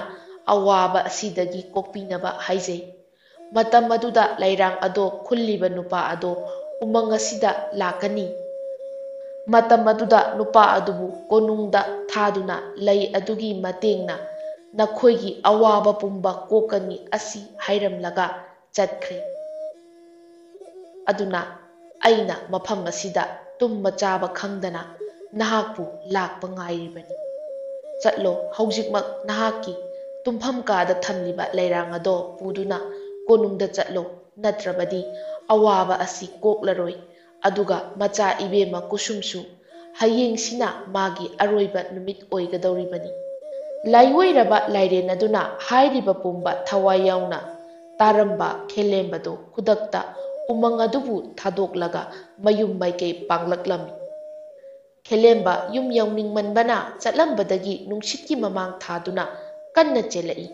ꯑꯋꯥꯕ ꯑꯁꯤꯗꯒꯤ ꯀꯣꯛꯄꯤꯅꯕ ꯍꯥꯏꯖꯩ꯫ ꯃꯇꯝ ꯑꯗꯨꯗ ꯂꯩꯔꯥꯡ ꯑꯗꯣ ꯈꯨꯜꯂꯤꯕ ꯅꯨꯄꯥ ꯑꯗꯣ ꯎꯃꯪ ꯑꯁꯤꯗ ꯂꯥꯛꯀꯅꯤ꯫ ꯃꯇꯝ ꯑꯗꯨꯗ ꯅꯨꯄꯥ ꯑꯗꯨꯕꯨ ꯀꯣꯅꯨꯡꯗ ꯊꯥꯗꯨꯅ ꯂꯩ ꯑꯗꯨꯒꯤ ꯃꯇꯦꯡꯅ ꯅꯈꯣꯏꯒꯤ ꯑꯋꯥꯕ ꯄꯨꯝꯕ ꯀꯣꯛꯀꯅꯤ ꯑꯁꯤ ꯍꯥꯏꯔꯝꯂꯒ ꯆꯠꯈ꯭ꯔꯦ꯫ ꯑꯗꯨꯅ ꯑꯩꯅ ꯃꯐꯝ ꯑꯁꯤꯗ ꯇꯨꯝꯕ ꯆꯥꯕ ꯈꯪꯗꯅ ꯅꯍꯥꯛꯄꯨ ꯂꯥꯛꯄ ꯉꯥꯏꯔꯤꯕꯅꯤ꯫ ꯆꯠꯂꯣ, ꯍꯧꯖꯤꯛꯃꯛ ꯅꯍꯥꯛꯀꯤ ꯇꯨꯝꯐꯝ ꯀꯥꯗ ꯊꯝꯂꯤꯕ ꯂꯩꯔꯥꯡ ꯑꯗꯣ ꯄꯨꯗꯨꯅ ꯀꯣꯅꯨꯡꯗ ꯆꯠꯂꯣ, ꯅꯠꯇ꯭ꯔꯕꯗꯤ ꯑꯋꯥꯕ ꯑꯁꯤ ꯀꯣꯛꯂꯔꯣꯏ꯫ ꯑꯗꯨꯒ ꯃꯆꯥ ꯏꯕꯦꯝꯃ ꯀꯨꯁꯨꯝꯁꯨ ꯍꯌꯦꯡꯁꯤꯅ ꯃꯥꯒꯤ ꯑꯔꯣꯏꯕ ꯅꯨꯃꯤꯠ ꯑꯣꯏꯒꯗꯧꯔꯤꯕꯅꯤ꯫ ꯂꯥꯏꯑꯣꯏꯔꯕ ꯂꯥꯏꯔꯦꯟ ꯑꯗꯨꯅ ꯍꯥꯏꯔꯤꯕ ꯄꯨꯝꯕ ꯊꯋꯥꯏ ꯌꯥꯎꯅ ꯇꯥꯔꯝꯕ ꯈꯦꯂꯦꯝꯕꯗꯨ ꯈꯨꯗꯛꯇ ꯎꯃꯪ ꯑꯗꯨꯕꯨ ꯊꯥꯗꯣꯛꯂꯒ ꯃꯌꯨꯝ ꯃꯥꯏꯀꯩ ꯄꯥꯡꯂꯛꯂꯝꯃꯤ꯫ ꯈꯦꯂꯦꯝꯕ ꯌꯨꯝ ꯌꯧꯅꯤꯡꯃꯟꯕꯅ ꯆꯠꯂꯝꯕꯗꯒꯤ ꯅꯨꯡꯁꯤꯠꯀꯤ ꯃꯃꯥꯡ ꯊꯥꯗꯨꯅ ꯀꯟꯅ ꯆꯦꯜꯂꯛꯏ꯫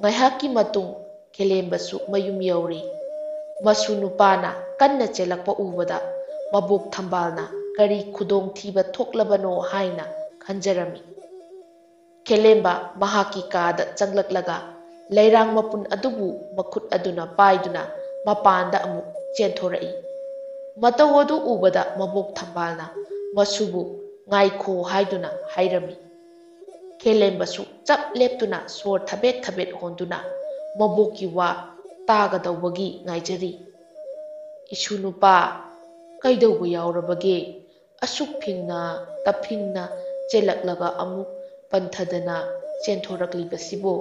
ꯉꯥꯏꯍꯥꯛꯀꯤ ꯃꯇꯨꯡ ꯈꯦꯂꯦꯝꯕ ꯁꯨ ꯃꯌꯨꯝ ꯌꯧꯔꯤ꯫ ꯃꯁꯨ ꯅꯨꯄꯥꯅ ꯀꯟꯅ ꯆꯦꯜꯂꯛꯄ ꯎꯕꯗ ꯃꯕꯣꯛ ꯊꯝꯕꯥꯜꯅ ꯀꯔꯤ ꯈꯨꯗꯣꯡꯊꯤꯕ ꯊꯣꯛꯂꯕꯅꯣ ꯍꯥꯏꯅ ꯈꯟꯖꯔꯝꯃꯤ꯫ ꯈꯦꯂꯦꯝꯕ ꯃꯍꯥꯛꯀꯤ ꯀꯥꯗ ꯆꯪꯂꯛꯂꯒ ꯂꯩꯔꯥꯡ ꯃꯄꯨꯟ ꯑꯗꯨꯕꯨ ꯃꯈꯨꯠ ꯑꯗꯨꯅ ꯄꯥꯏꯗꯨꯅ ꯃꯄꯥꯟꯗ ꯑꯃꯨꯛ ꯆꯦꯟꯊꯣꯔꯛꯏ꯫ ꯃꯇꯧ ꯑꯗꯨ ꯎꯕꯗ ꯃꯕꯣꯛ ꯊꯝꯕꯥꯜꯅ ꯃꯁꯨꯕꯨ "ꯉꯥꯏꯈꯣ" ꯍꯥꯏꯗꯨꯅ ꯍꯥꯏꯔꯝꯃꯤ꯫ ꯈꯦꯂꯦꯝꯕꯁꯨ ꯆꯞ ꯂꯦꯞꯇꯨꯅ ꯁꯣꯔ ꯊꯕꯦꯠ ꯊꯕꯦꯠ ꯍꯣꯟꯗꯨꯅ ꯃꯕꯣꯛꯀꯤ ꯋꯥ ꯇꯥꯒꯗꯧꯕꯒꯤ ꯉꯥꯏꯖꯔꯤ꯫ "ꯏꯁꯨ ꯅꯨꯄꯥ, ꯀꯩꯗꯧꯕ ꯌꯥꯎꯔꯕꯒꯦ? ꯑꯁꯨꯛ ꯐꯤꯡꯅ ꯇꯞꯐꯤꯡꯅ ꯆꯦꯜꯂꯛꯂꯒ ꯑꯃꯨꯛ ꯄꯟꯊꯗꯅ ꯆꯦꯟꯊꯣꯔꯛꯂꯤꯕꯁꯤꯕꯨ?"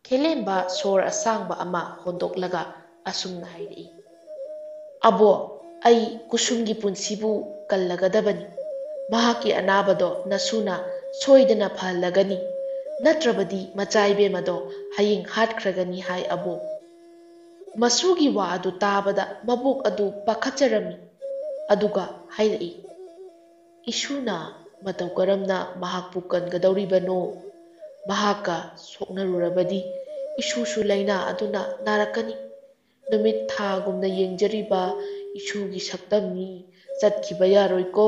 ꯈꯦꯂꯦꯝꯕ ꯁꯣꯔ ꯑꯁꯥꯡꯕ ꯑꯃ ꯍꯣꯟꯗꯣꯛꯂꯒ ꯑꯁꯨꯝꯅ ꯍꯥꯏꯔꯛꯏ, "ꯑꯕꯣ, ꯑꯩ ꯀꯨꯁꯨꯝꯒꯤ ꯄꯨꯟꯁꯤꯕꯨ ꯀꯜꯂꯒꯗꯕꯅꯤ꯫ ꯃꯍꯥꯛꯀꯤ ꯑꯅꯥꯕꯗꯣ ꯅꯁꯨꯅ ꯁꯣꯏꯗꯅ ꯐꯍꯜꯂꯒꯅꯤ, ꯅꯠꯇ꯭ꯔꯕꯗꯤ ꯃꯆꯥ ꯏꯕꯦꯝꯃꯗꯣ ꯍꯌꯦꯡ ꯍꯥꯠꯈ꯭ꯔꯒꯅꯤ ꯍꯥꯏ ꯑꯕꯣ꯫" ꯃꯁꯨꯒꯤ ꯋꯥ ꯑꯗꯨ ꯇꯥꯕꯗ ꯃꯕꯣꯛ ꯑꯗꯨ ꯄꯥꯈꯠꯆꯔꯝꯃꯤ꯫ ꯑꯗꯨꯒ ꯍꯥꯏꯔꯛꯏ, "ꯏꯁꯨꯅ ꯃꯇꯧ ꯀꯔꯝꯅ ꯃꯍꯥꯛꯄꯨ ꯀꯟꯒꯗꯧꯔꯤꯕꯅꯣ? ꯃꯍꯥꯛꯀ ꯁꯣꯛꯅꯔꯨꯔꯕꯗꯤ ꯏꯁꯨꯁꯨ ꯂꯥꯏꯅꯥ ꯑꯗꯨꯅ ꯅꯥꯔꯛꯀꯅꯤ꯫ ꯅꯨꯃꯤꯠ ꯊꯥꯒꯨꯝꯅ ꯌꯦꯡꯖꯔꯤꯕ ꯏꯁꯨꯒꯤ ꯁꯛꯇꯝꯅꯤ ꯆꯠꯈꯤꯕ ꯌꯥꯔꯣꯏꯀꯣ꯫"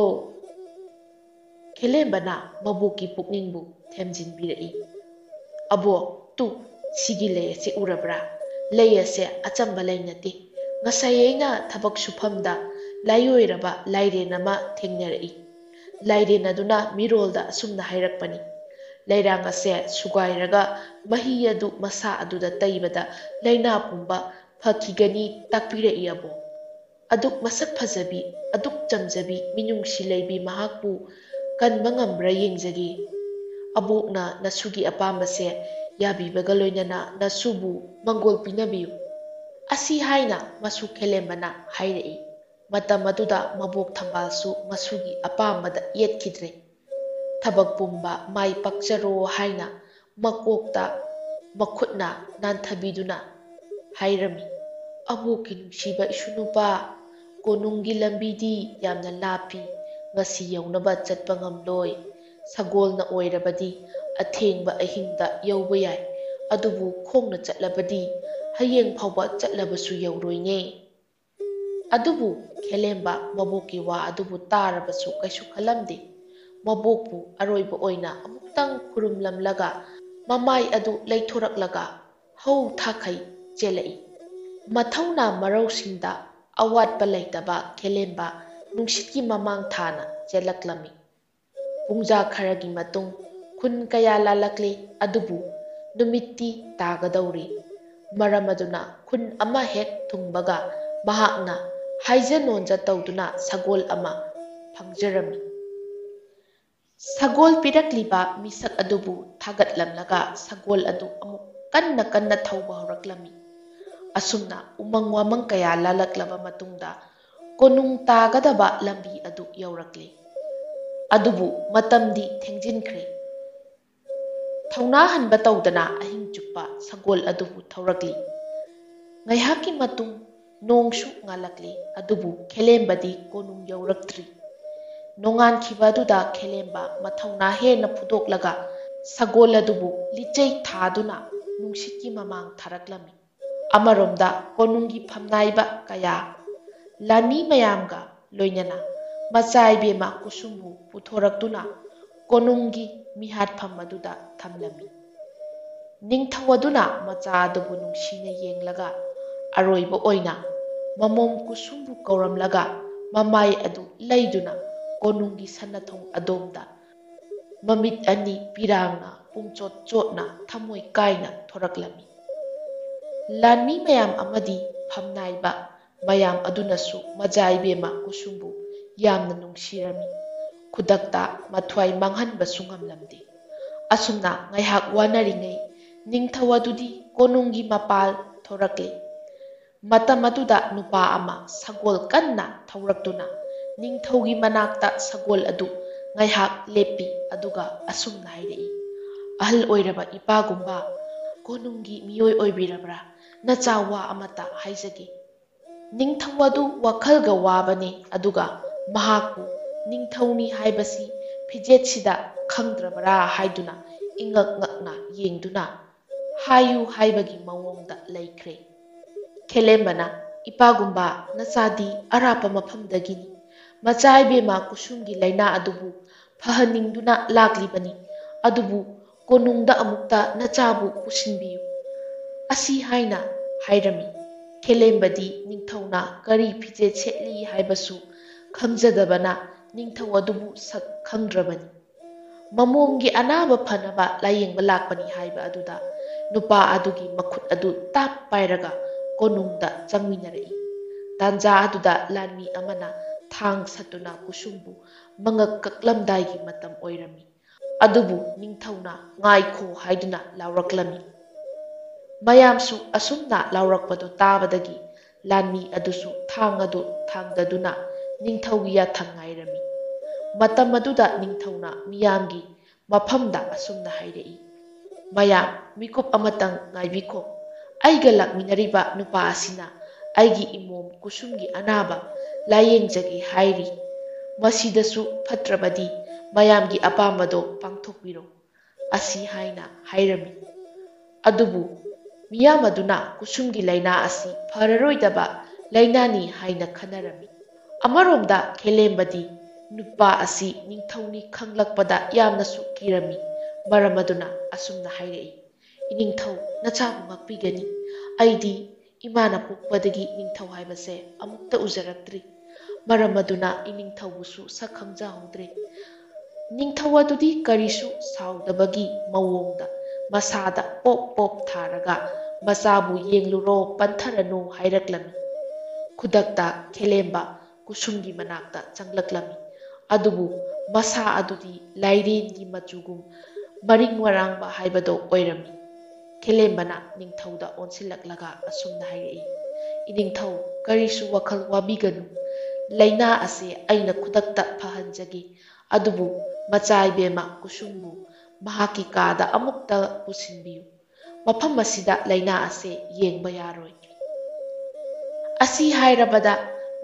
ꯈꯦꯂꯦꯝꯕꯅ ꯃꯕꯣꯛꯀꯤ ꯄꯨꯛꯅꯤꯡꯕꯨ ꯊꯦꯝꯖꯤꯟꯕꯤꯔꯛꯏ꯫ "ꯑꯕꯣ, ꯇꯨ, ꯁꯤꯒꯤ ꯂꯩ ꯑꯁꯤ ꯎꯔꯕ꯭ꯔꯥ? ꯂꯩ ꯑꯁꯦ ꯑꯆꯝꯕ ꯂꯩ ꯅꯠꯇꯦ꯫ ꯉꯁꯥꯏ ꯑꯩꯅ ꯊꯕꯛ ꯁꯨꯐꯝꯗ ꯂꯥꯏꯑꯣꯏꯔꯕ ꯂꯥꯏꯔꯦꯟ ꯑꯃ ꯊꯦꯡꯅꯔꯛꯏ꯫ ꯂꯥꯏꯔꯦꯟ ꯑꯗꯨꯅ ꯃꯤꯔꯣꯜꯗ ꯑꯁꯨꯝꯅ ꯍꯥꯏꯔꯛꯄꯅꯤ, 'ꯂꯩꯔꯥꯡ ꯑꯁꯦ ꯁꯨꯒꯥꯏꯔꯒ ꯃꯍꯤ ꯑꯗꯨ ꯃꯁꯥ ꯑꯗꯨꯗ ꯇꯩꯕꯗ ꯂꯥꯏꯅꯥ ꯄꯨꯝꯕ ꯐꯈꯤꯒꯅꯤ' ꯇꯥꯛꯄꯤꯔꯛꯏ ꯑꯕꯣ꯫ ꯑꯗꯨꯛ ꯃꯁꯛ ꯐꯖꯕꯤ, ꯑꯗꯨꯛ ꯆꯝꯖꯕꯤ, ꯃꯤꯅꯨꯡꯁꯤ ꯂꯩꯕꯤ ꯃꯍꯥꯛꯄꯨ ꯀꯟꯕ ꯉꯝꯕ꯭ꯔꯥ ꯌꯦꯡꯖꯒꯦ꯫ ꯑꯕꯣꯛꯅ ꯅꯁꯨꯒꯤ ꯑꯄꯥꯝꯕꯁꯦ ꯌꯥꯕꯤꯕꯒ ꯂꯣꯏꯅꯅ ꯅꯁꯨꯕꯨ ꯃꯪꯒꯣꯜ ꯄꯤꯅꯕꯤꯌꯨ꯫" ꯑꯁꯤ ꯍꯥꯏꯅ ꯃꯁꯨ ꯈꯦꯂꯦꯝꯕꯅ ꯍꯥꯏꯔꯛꯏ꯫ ꯃꯇꯝ ꯑꯗꯨꯗ ꯃꯕꯣꯛ ꯊꯝꯕꯥꯜꯁꯨ ꯃꯁꯨꯒꯤ ꯑꯄꯥꯝꯕꯗ ꯌꯦꯠꯈꯤꯗ꯭ꯔꯦ꯫ ꯊꯕꯛ ꯄꯨꯝꯕ ꯃꯥꯏ ꯄꯥꯛꯆꯔꯣ ꯍꯥꯏꯅ ꯃꯀꯣꯛꯇ ꯃꯈꯨꯠꯅ ꯅꯥꯟꯊꯕꯤꯗꯨꯅ ꯍꯥꯏꯔꯝꯃꯤ꯫ "ꯑꯕꯣꯛꯀꯤ ꯅꯨꯡꯁꯤꯕ ꯏꯁꯨ ꯅꯨꯄꯥ, ꯀꯣꯅꯨꯡꯒꯤ ꯂꯝꯕꯤꯗꯤ ꯌꯥꯝꯅ ꯂꯥꯞꯄꯤ, ꯉꯁꯤ ꯌꯧꯅꯕ ꯆꯠꯄ ꯉꯝꯂꯣꯏ꯫ ꯁꯒꯣꯜꯅ ꯑꯣꯏꯔꯕꯗꯤ ꯑꯊꯦꯡꯕ ꯑꯍꯤꯡꯗ ꯌꯧꯕ ꯌꯥꯏ, ꯑꯗꯨꯕꯨ ꯈꯣꯡꯅ ꯆꯠꯂꯕꯗꯤ ꯍꯌꯦꯡ ꯐꯥꯎꯕ ꯆꯠꯂꯕꯁꯨ ꯌꯧꯔꯣꯏꯅꯦ"꯫ ꯑꯗꯨꯕꯨ ꯈꯦꯂꯦꯝꯕ ꯃꯕꯣꯛꯀꯤ ꯋꯥ ꯑꯗꯨꯕꯨ ꯇꯥꯔꯕꯁꯨ ꯀꯩꯁꯨ ꯈꯜꯂꯝꯗꯦ꯫ ꯃꯕꯣꯛꯄꯨ ꯑꯔꯣꯏꯕ ꯑꯣꯏꯅ ꯑꯃꯨꯛꯇꯪ ꯈꯨꯔꯨꯝꯂꯝꯂꯒ ꯃꯃꯥꯏ ꯑꯗꯨ ꯂꯩꯊꯣꯔꯛꯂꯒ ꯍꯧ ꯊꯥꯈꯩ ꯆꯦꯜꯂꯛꯏ꯫ ꯃꯊꯧꯅꯥ ꯃꯔꯧꯁꯤꯡꯗ ꯑꯋꯥꯠꯄ ꯂꯩꯇꯕ ꯈꯦꯂꯦꯝꯕ ꯅꯨꯡꯁꯤꯠꯀꯤ ꯃꯃꯥꯡ ꯊꯥꯅ ꯆꯦꯜꯂꯛꯂꯝꯃꯤ꯫ ꯄꯨꯡꯖꯥ ꯈꯔꯒꯤ ꯃꯇꯨꯡ ꯈꯨꯟ ꯀꯌꯥ ꯂꯥꯜꯂꯛꯂꯤ, ꯑꯗꯨꯕꯨ ꯅꯨꯃꯤꯠꯇꯤ ꯇꯥꯒꯗꯧꯔꯤ꯫ ꯃꯔꯝ ꯑꯗꯨꯅ ꯈꯨꯟ ꯑꯃ ꯍꯦꯛ ꯊꯨꯡꯕꯒ ꯃꯍꯥꯛꯅ ꯍꯥꯏꯖ ꯅꯣꯟꯖ ꯇꯧꯗꯨꯅ ꯁꯒꯣꯜ ꯑꯃ ꯐꯪꯖꯔꯝꯃꯤ꯫ ꯁꯒꯣꯜ ꯄꯤꯔꯛꯂꯤꯕ ꯃꯤꯁꯛ ꯑꯗꯨꯕꯨ ꯊꯥꯒꯠꯂꯝꯂꯒ ꯁꯒꯣꯜ ꯑꯗꯨ ꯑꯃꯨꯛ ꯀꯟꯅ ꯀꯟꯅ ꯊꯧꯕ ꯍꯧꯔꯛꯂꯝꯃꯤ꯫ ꯑꯁꯨꯝꯅ ꯎꯃꯪ ꯋꯥꯃꯪ ꯀꯌꯥ ꯂꯥꯜꯂꯛꯂꯕ ꯃꯇꯨꯡꯗ ꯀꯣꯅꯨꯡ ꯇꯥꯒꯗꯕ ꯂꯝꯕꯤ ꯑꯗꯨ ꯌꯧꯔꯛꯂꯤ꯫ ꯑꯗꯨꯕꯨ ꯃꯇꯝꯗꯤ ꯊꯦꯡꯖꯤꯟꯈ꯭ꯔꯦ꯫ ꯊꯧꯅꯥ ꯍꯟꯕ ꯇꯧꯗꯅ ꯑꯍꯤꯡ ꯆꯨꯞꯄ ꯁꯒꯣꯜ ꯑꯗꯨꯕꯨ ꯊꯧꯔꯛꯂꯤ꯫ ꯉꯥꯏꯍꯥꯛꯀꯤ ꯃꯇꯨꯡ ꯅꯣꯡꯁꯨ ꯉꯥꯜꯂꯛꯂꯤ, ꯑꯗꯨꯕꯨ ꯈꯦꯂꯦꯝꯕꯗꯤ ꯀꯣꯅꯨꯡ ꯌꯧꯔꯛꯇ꯭ꯔꯤ꯫ ꯅꯣꯡꯉꯥꯟꯈꯤꯕ ꯑꯗꯨꯗ ꯈꯦꯂꯦꯝꯕ ꯃꯊꯧꯅꯥ ꯍꯦꯟꯅ ꯐꯨꯗꯣꯛꯂꯒ ꯁꯒꯣꯜ ꯑꯗꯨꯕꯨ ꯂꯤꯆꯩ ꯊꯥꯗꯨꯅ ꯅꯨꯡꯁꯤꯠꯀꯤ ꯃꯃꯥꯡ ꯊꯥꯔꯛꯂꯝꯃꯤ꯫ ꯑꯃꯔꯣꯝꯗ ꯀꯣꯅꯨꯡꯒꯤ ꯐꯝꯅꯥꯏꯕ ꯀꯌꯥ, ꯂꯥꯟꯃꯤ ꯃꯌꯥꯝꯒ ꯂꯣꯏꯅꯅ ꯃꯆꯥ ꯏꯕꯦꯝꯃ ꯀꯨꯁꯨꯝꯕꯨ ꯄꯨꯊꯣꯔꯛꯇꯨꯅ ꯀꯣꯅꯨꯡꯒꯤ ꯃꯤꯍꯥꯠꯐꯝ ꯑꯗꯨꯗ ꯊꯝꯂꯝꯃꯤ꯫ ꯅꯤꯡꯊꯧ ꯑꯗꯨꯅ ꯃꯆꯥ ꯑꯗꯨꯕꯨ ꯅꯨꯡꯁꯤꯅ ꯌꯦꯡꯂꯒ ꯑꯔꯣꯏꯕ ꯑꯣꯏꯅ ꯃꯃꯣꯝ ꯀꯨꯁꯨꯝꯕꯨ ꯀꯧꯔꯝꯂꯒ ꯃꯃꯥꯏ ꯑꯗꯨ ꯂꯩꯗꯨꯅ ꯀꯣꯅꯨꯡꯒꯤ ꯁꯅꯥꯊꯣꯡ ꯑꯗꯣꯝꯗ ꯃꯃꯤꯠ ꯑꯅꯤ ꯄꯤꯔꯥꯡꯅ ꯄꯨꯡꯆꯣꯠ ꯆꯣꯠꯅ ꯊꯃꯣꯏ ꯀꯥꯏꯅ ꯊꯣꯔꯛꯂꯝꯃꯤ꯫ ꯂꯥꯟꯃꯤ ꯃꯌꯥꯝ ꯑꯃꯗꯤ ꯐꯝꯅꯥꯏꯕ ꯃꯌꯥꯝ ꯑꯗꯨꯅꯁꯨ ꯃꯆꯥ ꯏꯕꯦꯝꯃ ꯀꯨꯁꯨꯝꯕꯨ ꯌꯥꯝꯅ ꯅꯨꯡꯁꯤꯔꯝꯃꯤ꯫ ꯈꯨꯗꯛꯇ ꯃꯊ꯭ꯋꯥꯏ ꯃꯥꯡꯍꯟꯕꯁꯨ ꯉꯝꯂꯝꯗꯦ꯫ ꯑꯁꯨꯝꯅ ꯉꯥꯏꯍꯥꯛ ꯋꯥꯅꯔꯤꯉꯩ ꯅꯤꯡꯊꯧ ꯑꯗꯨꯗꯤ ꯀꯣꯅꯨꯡꯒꯤ ꯃꯄꯥꯜ ꯊꯣꯔꯛꯂꯦ꯫ ꯃꯇꯝ ꯑꯗꯨꯗ ꯅꯨꯄꯥ ꯑꯃ ꯁꯒꯣꯜ ꯀꯟꯅ ꯊꯧꯔꯛꯇꯨꯅ ꯅꯤꯡꯊꯧꯒꯤ ꯃꯅꯥꯛꯇ ꯁꯒꯣꯜ ꯑꯗꯨ ꯉꯥꯏꯍꯥꯛ ꯂꯦꯞꯄꯤ, ꯑꯗꯨꯒ ꯑꯁꯨꯝꯅ ꯍꯥꯏꯔꯛꯏ, "ꯑꯍꯜ ꯑꯣꯏꯔꯕ ꯏꯄꯥꯒꯨꯝꯕ, ꯀꯣꯅꯨꯡꯒꯤ ꯃꯤꯑꯣꯏ ꯑꯣꯏꯕꯤꯔꯕ꯭ꯔꯥ? ꯅꯆꯥ ꯋꯥ ꯑꯃꯇ ꯍꯥꯏꯖꯒꯦ꯫ ꯅꯤꯡꯊꯧ ꯑꯗꯨ ꯋꯥꯈꯜꯒ ꯋꯥꯕꯅꯤ, ꯑꯗꯨꯒ ꯃꯍꯥꯛꯄꯨ ꯅꯤꯡꯊꯧꯅꯤ ꯍꯥꯏꯕꯁꯤ ꯐꯤꯖꯦꯠꯁꯤꯗ ꯈꯪꯗ꯭ꯔꯕꯔꯥ ꯍꯥꯏꯗꯨꯅ ꯏꯉꯛ ꯉꯛꯅ ꯌꯦꯡꯗꯨꯅ ꯍꯥꯏꯌꯨ ꯍꯥꯏꯕꯒꯤ ꯃꯑꯣꯡꯗ ꯂꯩꯈ꯭ꯔꯦ꯫" ꯈꯦꯂꯦꯝꯕꯅ, "ꯏꯄꯥꯒꯨꯝꯕ, ꯅꯆꯥꯗꯤ ꯑꯔꯥꯞꯄ ꯃꯐꯝꯗꯒꯤꯅꯤ꯫ ꯃꯆꯥ ꯏꯕꯦꯝꯃ ꯀꯨꯁꯨꯝꯒꯤ ꯂꯥꯏꯅꯥ ꯑꯗꯨꯕꯨ ꯐꯍꯟꯅꯤꯡꯗꯨꯅ ꯂꯥꯛꯂꯤꯕꯅꯤ꯫ ꯑꯗꯨꯕꯨ ꯀꯣꯅꯨꯡꯗ ꯑꯃꯨꯛꯇ ꯅꯆꯥꯕꯨ ꯄꯨꯁꯤꯟꯕꯤꯌꯨ" ꯑꯁꯤ ꯍꯥꯏꯅ ꯍꯥꯏꯔꯝꯃꯤ꯫ ꯈꯦꯂꯦꯝꯕꯗꯤ ꯅꯤꯡꯊꯧꯅ ꯀꯔꯤ ꯐꯤꯖꯦꯠ ꯁꯦꯠꯂꯤ ꯍꯥꯏꯕꯁꯨ ꯈꯪꯖꯗꯕꯅ ꯅꯤꯡꯊꯧ ꯑꯗꯨꯕꯨ ꯁꯛ ꯈꯪꯗ꯭ꯔꯕꯅꯤ꯫ ꯃꯃꯣꯝꯒꯤ ꯑꯅꯥꯕ ꯐꯅꯕ ꯂꯥꯌꯦꯡꯕ ꯂꯥꯛꯄꯅꯤ ꯍꯥꯏꯕ ꯑꯗꯨꯗ ꯅꯨꯄꯥ ꯑꯗꯨꯒꯤ ꯃꯈꯨꯠ ꯑꯗꯨ ꯇꯥꯞ ꯄꯥꯏꯔꯒ ꯀꯣꯅꯨꯡꯗ ꯆꯪꯃꯤꯟꯅꯔꯛꯏ꯫ ꯇꯥꯟꯖꯥ ꯑꯗꯨꯗ ꯂꯥꯟꯃꯤ ꯑꯃꯅ ꯊꯥꯡ ꯁꯠꯇꯨꯅ ꯀꯨꯁꯨꯝꯕꯨ ꯃꯉꯛ ꯀꯛꯂꯝꯗꯥꯏꯒꯤ ꯃꯇꯝ ꯑꯣꯏꯔꯝꯃꯤ꯫ ꯑꯗꯨꯕꯨ ꯅꯤꯡꯊꯧꯅ "ꯉꯥꯏꯈꯣ" ꯍꯥꯏꯗꯨꯅ ꯂꯥꯎꯔꯛꯂꯝꯃꯤ꯫ ꯃꯌꯥꯝꯁꯨ ꯑꯁꯨꯝꯅ ꯂꯥꯎꯔꯛꯄꯗꯨ ꯇꯥꯕꯗꯒꯤ ꯂꯥꯟꯃꯤ ꯑꯗꯨꯁꯨ ꯊꯥꯡ ꯑꯗꯨ ꯊꯥꯡꯗꯗꯨꯅ ꯅꯤꯡꯊꯧꯒꯤ ꯌꯥꯊꯪ ꯉꯥꯏꯔꯝꯃꯤ꯫ ꯃꯇꯝ ꯑꯗꯨꯗ ꯅꯤꯡꯊꯧꯅ ꯃꯤꯌꯥꯝꯒꯤ ꯃꯐꯝꯗ ꯑꯁꯨꯝꯅ ꯍꯥꯏꯔꯛꯏ, "ꯃꯌꯥꯝ, ꯃꯤꯀꯨꯞ ꯑꯃꯇꯪ ꯉꯥꯏꯕꯤꯈꯣ꯫ ꯑꯩꯒ ꯂꯥꯛꯃꯤꯟꯅꯔꯤꯕ ꯅꯨꯄꯥ ꯑꯁꯤꯅ ꯑꯩꯒꯤ ꯏꯃꯣꯝ ꯀꯨꯁꯨꯝꯒꯤ ꯑꯅꯥꯕ ꯂꯥꯌꯦꯡꯖꯒꯦ ꯍꯥꯏꯔꯤ꯫ ꯃꯁꯤꯗꯁꯨ ꯐꯠꯇ꯭ꯔꯕꯗꯤ ꯃꯌꯥꯝꯒꯤ ꯑꯄꯥꯝꯕꯗꯣ ꯄꯥꯡꯊꯣꯛꯄꯤꯔꯣ" ꯑꯁꯤ ꯍꯥꯏꯅ ꯍꯥꯏꯔꯝꯃꯤ꯫ ꯑꯗꯨꯕꯨ ꯃꯤꯌꯥꯝ ꯑꯗꯨꯅ ꯀꯨꯁꯨꯝꯒꯤ ꯂꯥꯏꯅꯥ ꯑꯁꯤ ꯐꯔꯔꯣꯏꯗꯕ ꯂꯥꯏꯅꯥꯅꯤ ꯍꯥꯏꯅ ꯈꯟꯅꯔꯝꯃꯤ꯫ ꯑꯃꯔꯣꯝꯗ ꯈꯦꯂꯦꯝꯕꯗꯤ ꯅꯨꯄꯥ ꯑꯁꯤ ꯅꯤꯡꯊꯧꯅꯤ ꯈꯪꯂꯛꯄꯗ ꯌꯥꯝꯅꯁꯨ ꯀꯤꯔꯝꯃꯤ꯫ ꯃꯔꯝ ꯑꯗꯨꯅ ꯑꯁꯨꯝꯅ ꯍꯥꯏꯔꯛꯏ, "ꯏꯅꯤꯡꯊꯧ, ꯅꯆꯥꯕꯨ ꯉꯥꯛꯄꯤꯒꯅꯤ꯫ ꯑꯩꯗꯤ ꯏꯃꯥꯅ ꯄꯣꯛꯄꯗꯒꯤ ꯅꯤꯡꯊꯧ ꯍꯥꯏꯕꯁꯦ ꯑꯃꯨꯛꯇ ꯎꯖꯔꯛꯇ꯭ꯔꯤ꯫ ꯃꯔꯝ ꯑꯗꯨꯅ ꯏꯅꯤꯡꯊꯧꯕꯨꯁꯨ ꯁꯛ ꯈꯪꯖꯍꯧꯗ꯭ꯔꯦ꯫" ꯅꯤꯡꯊꯧ ꯑꯗꯨꯗꯤ ꯀꯔꯤꯁꯨ ꯁꯥꯎꯗꯕꯒꯤ ꯃꯑꯣꯡꯗ ꯃꯁꯥꯗ ꯄꯣꯞ ꯄꯣꯞ ꯊꯥꯔꯒ, "ꯃꯆꯥꯕꯨ ꯌꯦꯡꯂꯨꯔꯣ, ꯄꯟꯊꯔꯅꯨ" ꯍꯥꯏꯔꯛꯂꯝꯃꯤ꯫ ꯈꯨꯗꯛꯇ ꯈꯦꯂꯦꯝꯕ ꯀꯨꯁꯨꯝꯒꯤ ꯃꯅꯥꯛꯇ ꯆꯪꯂꯛꯂꯝꯃꯤ꯫ ꯑꯗꯨꯕꯨ ꯃꯁꯥ ꯑꯗꯨꯗꯤ ꯂꯥꯏꯔꯦꯟꯒꯤ ꯃꯆꯨꯒꯨꯝ ꯃꯔꯤꯡ ꯃꯔꯥꯡꯕ ꯍꯥꯏꯕꯗꯣ ꯑꯣꯏꯔꯝꯃꯤ꯫ ꯈꯦꯂꯦꯝꯕꯅ ꯅꯤꯡꯊꯧꯗ ꯑꯣꯟꯁꯤꯜꯂꯛꯂꯒ ꯑꯁꯨꯝꯅ ꯍꯥꯏꯔꯛꯏ, "ꯏꯅꯤꯡꯊꯧ, ꯀꯔꯤꯁꯨ ꯋꯥꯈꯜ ꯋꯥꯕꯤꯒꯅꯨ꯫ ꯂꯥꯏꯅꯥ ꯑꯁꯦ ꯑꯩꯅ ꯈꯨꯗꯛꯇ ꯐꯍꯟꯖꯒꯦ꯫ ꯑꯗꯨꯕꯨ ꯃꯆꯥ ꯏꯕꯦꯝꯃ ꯀꯨꯁꯨꯝꯕꯨ ꯃꯍꯥꯛꯀꯤ ꯀꯥꯗ ꯑꯃꯨꯛꯇ ꯄꯨꯁꯤꯟꯕꯤꯌꯨ꯫ ꯃꯐꯝ ꯑꯁꯤꯗ ꯂꯥꯏꯅꯥ ꯑꯁꯦ ꯌꯦꯡꯕ ꯌꯥꯔꯣꯏ꯫ ꯑꯁꯤ ꯍꯥꯏꯔꯕꯗ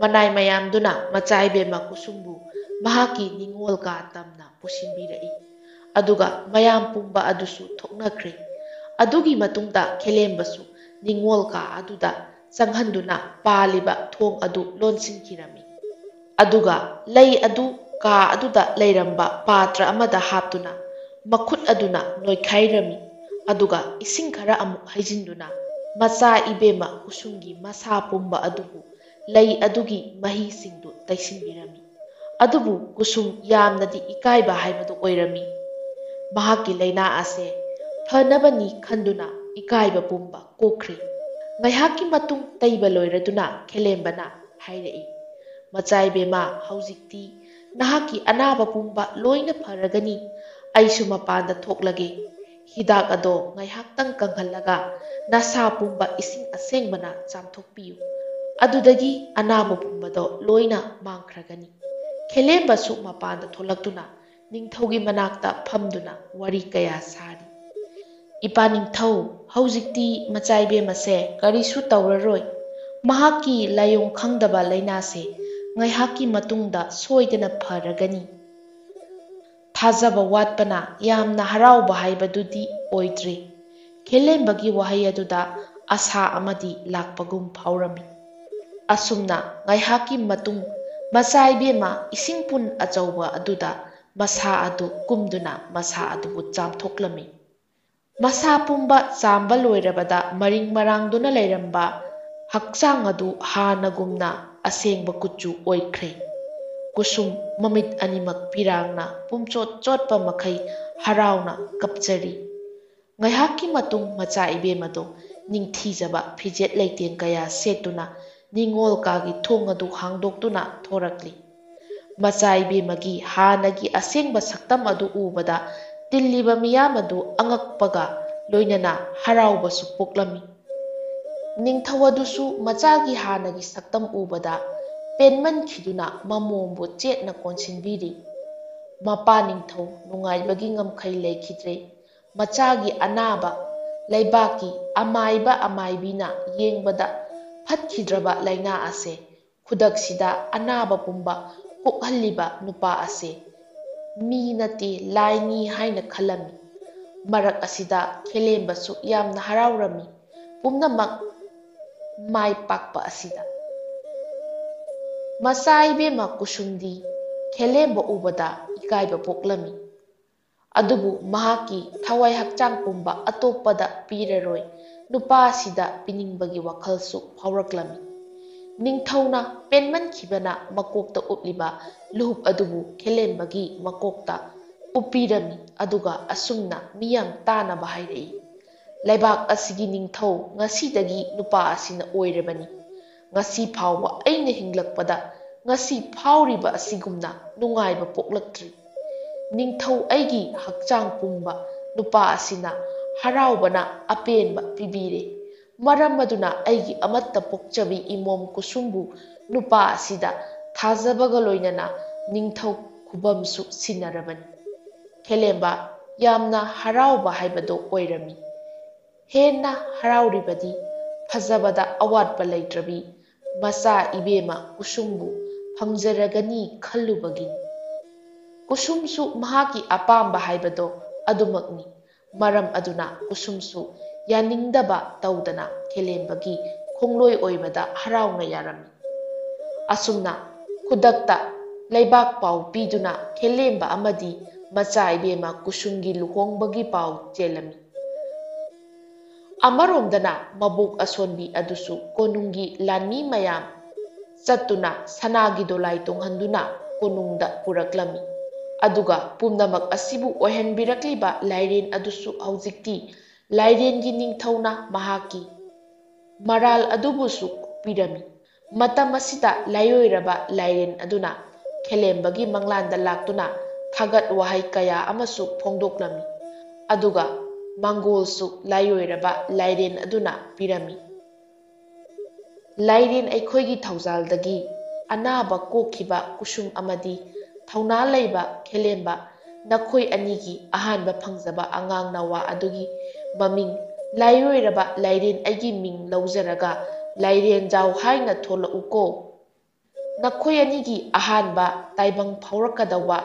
ꯃꯅꯥꯏ ꯃꯌꯥꯝꯗꯨꯅ ꯃꯆꯥ ꯏꯕꯦꯝꯃ ꯀꯨꯁꯨꯝꯕꯨ ꯃꯍꯥꯛꯀꯤ ꯅꯤꯡꯉꯣꯜ ꯀꯥ ꯇꯝꯅ ꯄꯨꯁꯤꯟꯕꯤꯔꯛꯏ꯫ ꯑꯗꯨꯒ ꯃꯌꯥꯝ ꯄꯨꯝꯕ ꯑꯗꯨꯁꯨ ꯊꯣꯛꯅꯈ꯭ꯔꯦ꯫ ꯑꯗꯨꯒꯤ ꯃꯇꯨꯡꯗ ꯈꯦꯂꯦꯝꯕꯁꯨ ꯅꯤꯡꯉꯣꯜ ꯀꯥ ꯑꯗꯨꯗ ꯆꯪꯍꯟꯗꯨꯅ ꯄꯥꯜꯂꯤꯕ ꯊꯣꯡ ꯑꯗꯨ ꯂꯣꯟꯁꯤꯟꯈꯤꯔꯝꯃꯤ꯫ ꯑꯗꯨꯒ ꯂꯩ ꯑꯗꯨ ꯀꯥ ꯑꯗꯨꯗ ꯂꯩꯔꯝꯕ ꯄꯥꯇ꯭ꯔ ꯑꯃꯗ ꯍꯥꯞꯇꯨꯅ ꯃꯈꯨꯠ ꯑꯗꯨꯅ ꯅꯣꯏꯈꯥꯏꯔꯝꯃꯤ꯫ ꯑꯗꯨꯒ ꯏꯁꯤꯡ ꯈꯔ ꯑꯃꯨꯛ ꯍꯩꯖꯤꯟꯗꯨꯅ ꯃꯆꯥ ꯏꯕꯦꯝꯃ ꯀꯨꯁꯨꯝꯒꯤ ꯃꯁꯥ ꯄꯨꯝꯕ ꯑꯗꯨꯕꯨ ꯂꯩ ꯑꯗꯨꯒꯤ ꯃꯍꯤꯁꯤꯡꯗꯨ ꯇꯩꯁꯤꯟꯕꯤꯔꯝꯃꯤ꯫ ꯑꯗꯨꯕꯨ ꯀꯨꯁꯨꯝ ꯌꯥꯝꯅꯗꯤ ꯏꯀꯥꯏꯕ ꯍꯥꯏꯕꯗꯨ ꯑꯣꯏꯔꯝꯃꯤ꯫ ꯃꯍꯥꯛꯀꯤ ꯂꯥꯏꯅꯥ ꯑꯁꯦ ꯐꯅꯕꯅꯤ ꯈꯟꯗꯨꯅ ꯏꯀꯥꯏꯕ ꯄꯨꯝꯕ ꯀꯣꯛꯈ꯭ꯔꯦ꯫ ꯉꯥꯏꯍꯥꯛꯀꯤ ꯃꯇꯨꯡ ꯇꯩꯕ ꯂꯣꯏꯔꯗꯨꯅ ꯈꯦꯂꯦꯝꯕꯅ ꯍꯥꯏꯔꯛꯏ, "ꯃꯆꯥ ꯏꯕꯦꯝꯃ, ꯍꯧꯖꯤꯛꯇꯤ ꯅꯍꯥꯛꯀꯤ ꯑꯅꯥꯕ ꯄꯨꯝꯕ ꯂꯣꯏꯅ ꯐꯔꯒꯅꯤ꯫ ꯑꯩꯁꯨ ꯃꯄꯥꯟꯗ ꯊꯣꯛꯂꯒꯦ꯫ ꯍꯤꯗꯥꯛ ꯑꯗꯣ ꯉꯥꯏꯍꯥꯛꯇꯪ ꯀꯪꯍꯜꯂꯒ ꯅꯁꯥ ꯄꯨꯝꯕ ꯏꯁꯤꯡ ꯑꯁꯦꯡꯕꯅ ꯆꯥꯝꯊꯣꯛꯄꯤꯌꯨ꯫ ꯑꯗꯨꯗꯒꯤ ꯑꯅꯥꯕ ꯄꯨꯝꯕꯗꯣ ꯂꯣꯏꯅ ꯃꯥꯡꯈ꯭ꯔꯒꯅꯤ꯫" ꯈꯦꯂꯦꯝꯕꯁꯨ ꯃꯄꯥꯟꯗ ꯊꯣꯛꯂꯛꯇꯨꯅ ꯅꯤꯡꯊꯧꯒꯤ ꯃꯅꯥꯛꯇ ꯐꯝꯗꯨꯅ ꯋꯥꯔꯤ ꯀꯌꯥ ꯁꯥꯔꯤ꯫ "ꯏꯄꯥ ꯅꯤꯡꯊꯧ, ꯍꯧꯖꯤꯛꯇꯤ ꯃꯆꯥ ꯏꯕꯦꯝꯃꯁꯦ ꯀꯔꯤꯁꯨ ꯇꯧꯔꯔꯣꯏ꯫ ꯃꯍꯥꯛꯀꯤ ꯂꯥꯏꯑꯣꯡ ꯈꯪꯗꯕ ꯂꯥꯏꯅꯥꯁꯦ ꯉꯥꯏꯍꯥꯛꯀꯤ ꯃꯇꯨꯡꯗ ꯁꯣꯏꯗꯅ ꯐꯔꯒꯅꯤ꯫" ꯊꯥꯖꯕ ꯋꯥꯠꯄꯅ ꯌꯥꯝꯅ ꯍꯔꯥꯎꯕ ꯍꯥꯏꯕꯗꯨꯗꯤ ꯑꯣꯏꯗ꯭ꯔꯤ꯫ ꯈꯦꯂꯦꯝꯕꯒꯤ ꯋꯥꯍꯩ ꯑꯗꯨꯗ ꯑꯁꯥ ꯑꯃꯗꯤ ꯂꯥꯛꯄꯒꯨꯝ ꯐꯥꯎꯔꯝꯃꯤ꯫ ꯑꯁꯨꯝꯅ ꯉꯥꯏꯍꯥꯛꯀꯤ ꯃꯇꯨꯡ ꯃꯆꯥ ꯏꯕꯦꯝꯃ ꯏꯁꯤꯡ ꯄꯨꯟ ꯑꯆꯧꯕ ꯑꯗꯨꯗ ꯃꯁꯥ ꯑꯗꯨ ꯀꯨꯝꯗꯨꯅ ꯃꯁꯥ ꯑꯗꯨꯕꯨ ꯆꯥꯝꯊꯣꯛꯂꯝꯃꯤ꯫ ꯃꯁꯥ ꯄꯨꯝꯕ ꯆꯥꯝꯕ ꯂꯣꯏꯔꯕꯗ ꯃꯔꯤꯡ ꯃꯔꯥꯡꯗꯨꯅ ꯂꯩꯔꯝꯕ ꯍꯛꯆꯥꯡ ꯑꯗꯨ ꯍꯥꯟꯅꯒꯨꯝꯅ ꯑꯁꯦꯡꯕ ꯀꯨꯆꯨ ꯑꯣꯏꯈ꯭ꯔꯦ꯫ ꯀꯨꯁꯨꯝ ꯃꯃꯤꯠ ꯑꯅꯤꯃꯛ ꯄꯤꯔꯥꯡꯅ ꯄꯨꯝꯆꯣꯠ ꯆꯣꯠꯄ ꯃꯈꯩ ꯍꯔꯥꯎꯅ ꯀꯞꯆꯔꯤ꯫ ꯉꯥꯏꯍꯥꯛꯀꯤ ꯃꯇꯨꯡ ꯃꯆꯥ ꯏꯕꯦꯝ ꯑꯗꯨ ꯅꯤꯡꯊꯤꯖꯕ ꯐꯤꯖꯦꯠ ꯂꯩꯇꯦꯡ ꯀꯌꯥ ꯁꯦꯠꯇꯨꯅ ꯅꯤꯡꯉꯣꯜ ꯀꯥꯒꯤ ꯊꯣꯡ ꯑꯗꯨ ꯍꯥꯡꯗꯣꯛꯇꯨꯅ ꯊꯣꯔꯛꯂꯤ꯫ ꯃꯆꯥ ꯏꯕꯦꯝꯃꯒꯤ ꯍꯥꯟꯅꯒꯤ ꯑꯁꯦꯡꯕ ꯁꯛꯇꯝ ꯑꯗꯨ ꯎꯕꯗ ꯇꯤꯜꯂꯤꯕ ꯃꯤꯌꯥꯝ ꯑꯗꯨ ꯑꯉꯛꯄꯒ ꯂꯣꯏꯅꯅ ꯍꯔꯥꯎꯕꯁꯨ ꯄꯣꯛꯂꯝꯃꯤ꯫ ꯅꯤꯡꯊꯧ ꯑꯗꯨꯁꯨ ꯃꯆꯥꯒꯤ ꯍꯥꯟꯅꯒꯤ ꯁꯛꯇꯝ ꯎꯕꯗ ꯄꯦꯟꯃꯟꯈꯤꯗꯨꯅ ꯃꯃꯣꯝꯕꯨ ꯆꯦꯠꯅ ꯀꯣꯟꯁꯤꯟꯕꯤꯔꯤ꯫ ꯃꯄꯥ ꯅꯤꯡꯊꯧ ꯅꯨꯡꯉꯥꯏꯕꯒꯤ ꯉꯝꯈꯩ ꯂꯩꯈꯤꯗ꯭ꯔꯦ꯫ ꯃꯆꯥꯒꯤ ꯑꯅꯥꯕ, ꯂꯩꯕꯥꯛꯀꯤ ꯑꯃꯥꯏꯕ ꯑꯃꯥꯏꯕꯤꯅ ꯌꯦꯡꯕꯗ ꯐꯠꯈꯤꯗ꯭ꯔꯕ ꯂꯥꯏꯅꯥ ꯑꯁꯦ ꯈꯨꯗꯛꯁꯤꯗ ꯑꯅꯥꯕ ꯄꯨꯝꯕ ꯀꯣꯛꯍꯜꯂꯤꯕ ꯅꯨꯄꯥ ꯑꯁꯦ ꯃꯤ ꯅꯠꯇꯦ, ꯂꯥꯏꯅꯤ ꯍꯥꯏꯅ ꯈꯜꯂꯝꯃꯤ꯫ ꯃꯔꯛ ꯑꯁꯤꯗ ꯈꯦꯂꯦꯝꯕꯁꯨ ꯌꯥꯝꯅ ꯍꯔꯥꯎꯔꯝꯃꯤ꯫ ꯄꯨꯝꯅꯃꯛ ꯃꯥꯏ ꯄꯥꯛꯄ ꯑꯁꯤꯗ ꯃꯆꯥ ꯏꯕꯦꯝꯃ ꯀꯨꯁꯨꯝꯗꯤ ꯈꯦꯂꯦꯝꯕ ꯎꯕꯗ ꯏꯀꯥꯏꯕ ꯄꯣꯛꯂꯝꯃꯤ꯫ ꯑꯗꯨꯕꯨ ꯃꯍꯥꯛꯀꯤ ꯊꯋꯥꯏ ꯍꯛꯆꯥꯡ ꯄꯨꯝꯕ ꯑꯇꯣꯞꯄꯗ ꯄꯤꯔꯔꯣꯏ, ꯅꯨꯄꯥ ꯑꯁꯤꯗ ꯄꯤꯅꯤꯡꯕꯒꯤ ꯋꯥꯈꯜꯁꯨ ꯐꯥꯎꯔꯛꯂꯝꯃꯤ꯫ ꯅꯤꯡꯊꯧꯅ ꯄꯦꯟꯃꯟꯈꯤꯕꯅ ꯃꯀꯣꯛꯇ ꯎꯞꯂꯤꯕ ꯂꯨꯍꯨꯞ ꯑꯗꯨꯕꯨ ꯈꯦꯂꯦꯝꯕꯒꯤ ꯃꯀꯣꯛꯇ ꯎꯞꯄꯤꯔꯝꯃꯤ, ꯑꯗꯨꯒ ꯑꯁꯨꯝꯅ ꯃꯤꯌꯥꯝ ꯇꯥꯅꯕ ꯍꯥꯏꯔꯛꯏ, "ꯂꯩꯕꯥꯛ ꯑꯁꯤꯒꯤ ꯅꯤꯡꯊꯧ ꯉꯁꯤꯗꯒꯤ ꯅꯨꯄꯥ ꯑꯁꯤꯅ ꯑꯣꯏꯔꯕꯅꯤ꯫ ꯉꯁꯤ ꯐꯥꯎꯕ ꯑꯩꯅ ꯍꯤꯡꯂꯛꯄꯗ ꯉꯁꯤ ꯐꯥꯎꯔꯤꯕ ꯑꯁꯤꯒꯨꯝꯅ ꯅꯨꯡꯉꯥꯏꯕ ꯄꯣꯛꯂꯛꯇ꯭ꯔꯤ꯫ ꯅꯤꯡꯊꯧ ꯑꯩꯒꯤ ꯍꯛꯆꯥꯡ ꯄꯨꯝꯕ ꯅꯨꯄꯥ ꯑꯁꯤꯅ ꯍꯔꯥꯎꯕꯅ ꯑꯄꯦꯟꯕ ꯄꯤꯕꯤꯔꯦ꯫ ꯃꯔꯝ ꯑꯗꯨꯅ ꯑꯩꯒꯤ ꯑꯃꯠꯇ ꯄꯣꯛꯆꯕꯤ ꯏꯃꯣꯝ ꯀꯨꯁꯨꯝꯕꯨ ꯅꯨꯄꯥ ꯑꯁꯤꯗ ꯊꯥꯖꯕꯒ ꯂꯣꯏꯅꯅ ꯅꯤꯡꯊꯧ ꯈꯨꯕꯝꯁꯨ ꯁꯤꯟꯅꯔꯕꯅꯤ꯫" ꯈꯦꯂꯦꯝꯕ ꯌꯥꯝꯅ ꯍꯔꯥꯎꯕ ꯍꯥꯏꯕꯗꯨ ꯑꯣꯏꯔꯝꯃꯤ꯫ ꯍꯦꯟꯅ ꯍꯔꯥꯎꯔꯤꯕꯗꯤ ꯐꯖꯕꯗ ꯑꯋꯥꯠꯄ ꯂꯩꯇ꯭ꯔꯕꯤ ꯃꯆꯥ ꯏꯕꯦꯝꯃ ꯀꯨꯁꯨꯝꯕꯨ ꯐꯪꯖꯔꯒꯅꯤ ꯈꯜꯂꯨꯕꯒꯤꯅꯤ꯫ ꯀꯨꯁꯨꯝꯁꯨ ꯃꯍꯥꯛꯀꯤ ꯑꯄꯥꯝꯕ ꯍꯥꯏꯕꯗꯣ ꯑꯗꯨꯃꯛꯅꯤ꯫ ꯃꯔꯝ ꯑꯗꯨꯅ ꯀꯨꯁꯨꯝꯁꯨ ꯌꯥꯅꯤꯡꯗꯕ ꯇꯧꯗꯅ ꯈꯦꯂꯦꯝꯕꯒꯤ ꯈꯣꯡꯂꯣꯏ ꯑꯣꯏꯕꯗ ꯍꯔꯥꯎꯅ ꯌꯥꯔꯝꯃꯤ꯫ ꯑꯁꯨꯝꯅ ꯈꯨꯗꯛꯇ ꯂꯩꯕꯥꯛ ꯄꯥꯎ ꯄꯤꯗꯨꯅ ꯈꯦꯂꯦꯝꯕ ꯑꯃꯗꯤ ꯃꯆꯥ ꯏꯕꯦꯝꯃ ꯀꯨꯁꯨꯝꯒꯤ ꯂꯨꯍꯣꯡꯕꯒꯤ ꯄꯥꯎ ꯆꯦꯜꯂꯝꯃꯤ꯫ ꯑꯃꯔꯣꯝꯗꯅ ꯃꯕꯣꯛ ꯑꯁꯣꯟꯕꯤ ꯑꯗꯨꯁꯨ ꯀꯣꯅꯨꯡꯒꯤ ꯂꯥꯟꯃꯤ ꯃꯌꯥꯝ ꯆꯠꯇꯨꯅ ꯁꯅꯥꯒꯤ ꯗꯣꯂꯥꯏ ꯇꯣꯡꯍꯟꯗꯨꯅ ꯀꯣꯅꯨꯡꯗ ꯄꯨꯔꯛꯂꯝꯃꯤ꯫ ꯑꯗꯨꯒ ꯄꯨꯝꯅꯃꯛ ꯑꯁꯤꯕꯨ ꯑꯣꯏꯍꯟꯕꯤꯔꯛꯂꯤꯕ ꯂꯥꯏꯔꯦꯟ ꯑꯗꯨꯁꯨ ꯍꯧꯖꯤꯛꯇꯤ ꯂꯥꯏꯔꯦꯟꯒꯤ ꯅꯤꯡꯊꯧꯅ ꯃꯍꯥꯛꯀꯤ ꯃꯔꯥꯜ ꯑꯗꯨꯕꯨꯁꯨ ꯀꯣꯛꯄꯤꯔꯝꯃꯤ꯫ ꯃꯇꯝ ꯑꯁꯤꯗ ꯂꯥꯏꯑꯣꯏꯔꯕ ꯂꯥꯏꯔꯦꯟ ꯑꯗꯨꯅ ꯈꯦꯂꯦꯝꯕꯒꯤ ꯃꯪꯂꯥꯟꯗ ꯂꯥꯛꯇꯨꯅ ꯊꯥꯒꯠ ꯋꯥꯍꯩ ꯀꯌꯥ ꯑꯃꯁꯨ ꯐꯣꯡꯗꯣꯛꯂꯝꯃꯤ꯫ ꯑꯗꯨꯒ ꯃꯪꯒꯣꯜꯁꯨ ꯂꯥꯏꯑꯣꯏꯔꯕ ꯂꯥꯏꯔꯦꯟ ꯑꯗꯨꯅ ꯄꯤꯔꯝꯃꯤ꯫ ꯂꯥꯏꯔꯦꯟ ꯑꯩꯈꯣꯏꯒꯤ ꯊꯧꯖꯥꯜꯗꯒꯤ ꯑꯅꯥꯕ ꯀꯣꯛꯈꯤꯕ ꯀꯨꯁꯨꯝ ꯑꯃꯗꯤ ꯊꯧꯅꯥ ꯂꯩꯕ ꯈꯦꯂꯦꯝꯕ, ꯅꯈꯣꯏ ꯑꯅꯤꯒꯤ ꯑꯍꯥꯟꯕ ꯐꯪꯖꯕ ꯑꯉꯥꯡ ꯅꯋꯥ ꯑꯗꯨꯒꯤ ꯃꯃꯤꯡ ꯂꯥꯏꯔꯣꯏꯔꯕ ꯂꯥꯏꯔꯦꯟ ꯑꯩꯒꯤ ꯃꯤꯡ ꯂꯧꯖꯔꯒ ꯂꯥꯏꯔꯦꯟꯖꯥꯎ ꯍꯥꯏꯅ ꯊꯣꯜꯂꯛꯎꯀꯣ꯫ ꯅꯈꯣꯏ ꯑꯅꯤꯒꯤ ꯑꯍꯥꯟꯕ ꯇꯥꯏꯕꯪ ꯐꯥꯎꯔꯛꯀꯗꯧꯕ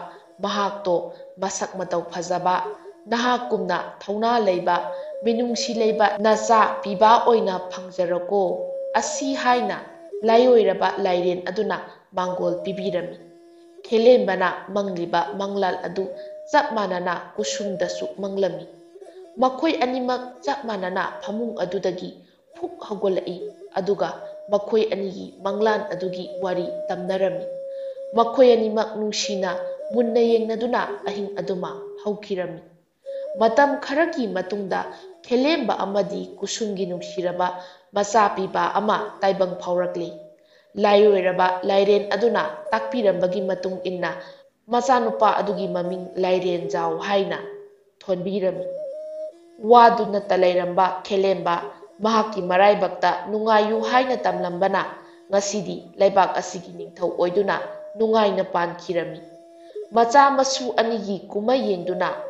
ꯃꯍꯥꯛꯇꯣ ꯃꯁꯛ ꯃꯇꯧ ꯐꯖꯕ, ꯅꯍꯥꯛꯀꯨꯝꯅ ꯊꯧꯅꯥ ꯂꯩꯕ, ꯃꯤꯅꯨꯡꯁꯤ ꯂꯩꯕ ꯅꯆꯥ ꯄꯤꯕ ꯑꯣꯏꯅ ꯐꯪꯖꯔꯀꯣ꯫ ꯑꯁꯤ ꯍꯥꯏꯅ ꯂꯥꯏꯑꯣꯏꯔꯕ ꯂꯥꯏꯔꯦꯟ ꯑꯗꯨꯅ ꯃꯥꯡꯒꯣꯜ ꯄꯤꯕꯤꯔꯝꯃꯤ꯫ ꯈꯦꯂꯦꯝꯕꯅ ꯃꯪꯂꯤꯕ ꯃꯪꯂꯥꯜ ꯑꯗꯨ ꯆꯞ ꯃꯥꯟꯅꯅ ꯀꯨꯁꯨꯝꯗꯁꯨ ꯃꯪꯂꯝꯃꯤ꯫ ꯃꯈꯣꯏ ꯑꯅꯤꯃꯛ ꯆꯞ ꯃꯥꯟꯅꯅ ꯐꯃꯨꯡ ꯑꯗꯨꯗꯒꯤ ꯐꯨꯛ ꯍꯧꯒꯠꯂꯛꯏ, ꯑꯗꯨꯒ ꯃꯈꯣꯏ ꯑꯅꯤꯒꯤ ꯃꯪꯂꯥꯟ ꯑꯗꯨꯒꯤ ꯋꯥꯔꯤ ꯇꯝꯅꯔꯝꯃꯤ꯫ ꯃꯈꯣꯏ ꯑꯅꯤꯃꯛ ꯅꯨꯡꯁꯤꯅ ꯃꯨꯟꯅ ꯌꯦꯡꯅꯗꯨꯅ ꯑꯍꯤꯡ ꯑꯗꯨꯃ ꯍꯧꯈꯤꯔꯝꯃꯤ꯫ ꯃꯇꯝ ꯈꯔꯒꯤ ꯃꯇꯨꯡꯗ ꯈꯦꯂꯦꯝꯕ ꯑꯃꯗꯤ ꯀꯨꯁꯨꯝꯒꯤ ꯅꯨꯡꯁꯤꯔꯕ ꯃꯆꯥ ꯄꯤꯕ ꯑꯃ ꯇꯥꯏꯕꯪ ꯐꯥꯎꯔꯛꯂꯤ꯫ ꯂꯥꯏꯑꯣꯏꯔꯕ ꯂꯥꯏꯔꯦꯟ ꯑꯗꯨꯅ ꯇꯥꯛꯄꯤꯔꯝꯕꯒꯤ ꯃꯇꯨꯡ ꯏꯟꯅ ꯃꯆꯥꯅꯨꯄꯥ ꯑꯗꯨꯒꯤ ꯃꯃꯤꯡ ꯂꯥꯏꯔꯦꯟꯖꯥꯎ ꯍꯥꯏꯅ ꯊꯣꯟꯕꯤꯔꯝꯃꯤ꯫ ꯋꯥꯗꯨꯅꯇ ꯂꯩꯔꯝꯕ ꯈꯦꯂꯦꯝꯕ ꯃꯍꯥꯛꯀꯤ ꯃꯔꯥꯏꯕꯛꯇ ꯅꯨꯡꯉꯥꯏꯌꯨ ꯍꯥꯏꯅ ꯇꯝꯂꯝꯕꯅ ꯉꯁꯤꯗꯤ ꯂꯩꯕꯥꯛ ꯑꯁꯤꯒꯤ ꯅꯤꯡꯊꯧ ꯑꯣꯏꯗꯨꯅ ꯅꯨꯡꯉꯥꯏꯅ ꯄꯥꯟꯈꯤꯔꯝꯃꯤ꯫ ꯃꯆꯥ ꯃꯁꯨ ꯑꯅꯤꯒꯤ ꯀꯨꯝꯍꯩ ꯌꯦꯡꯗꯨꯅ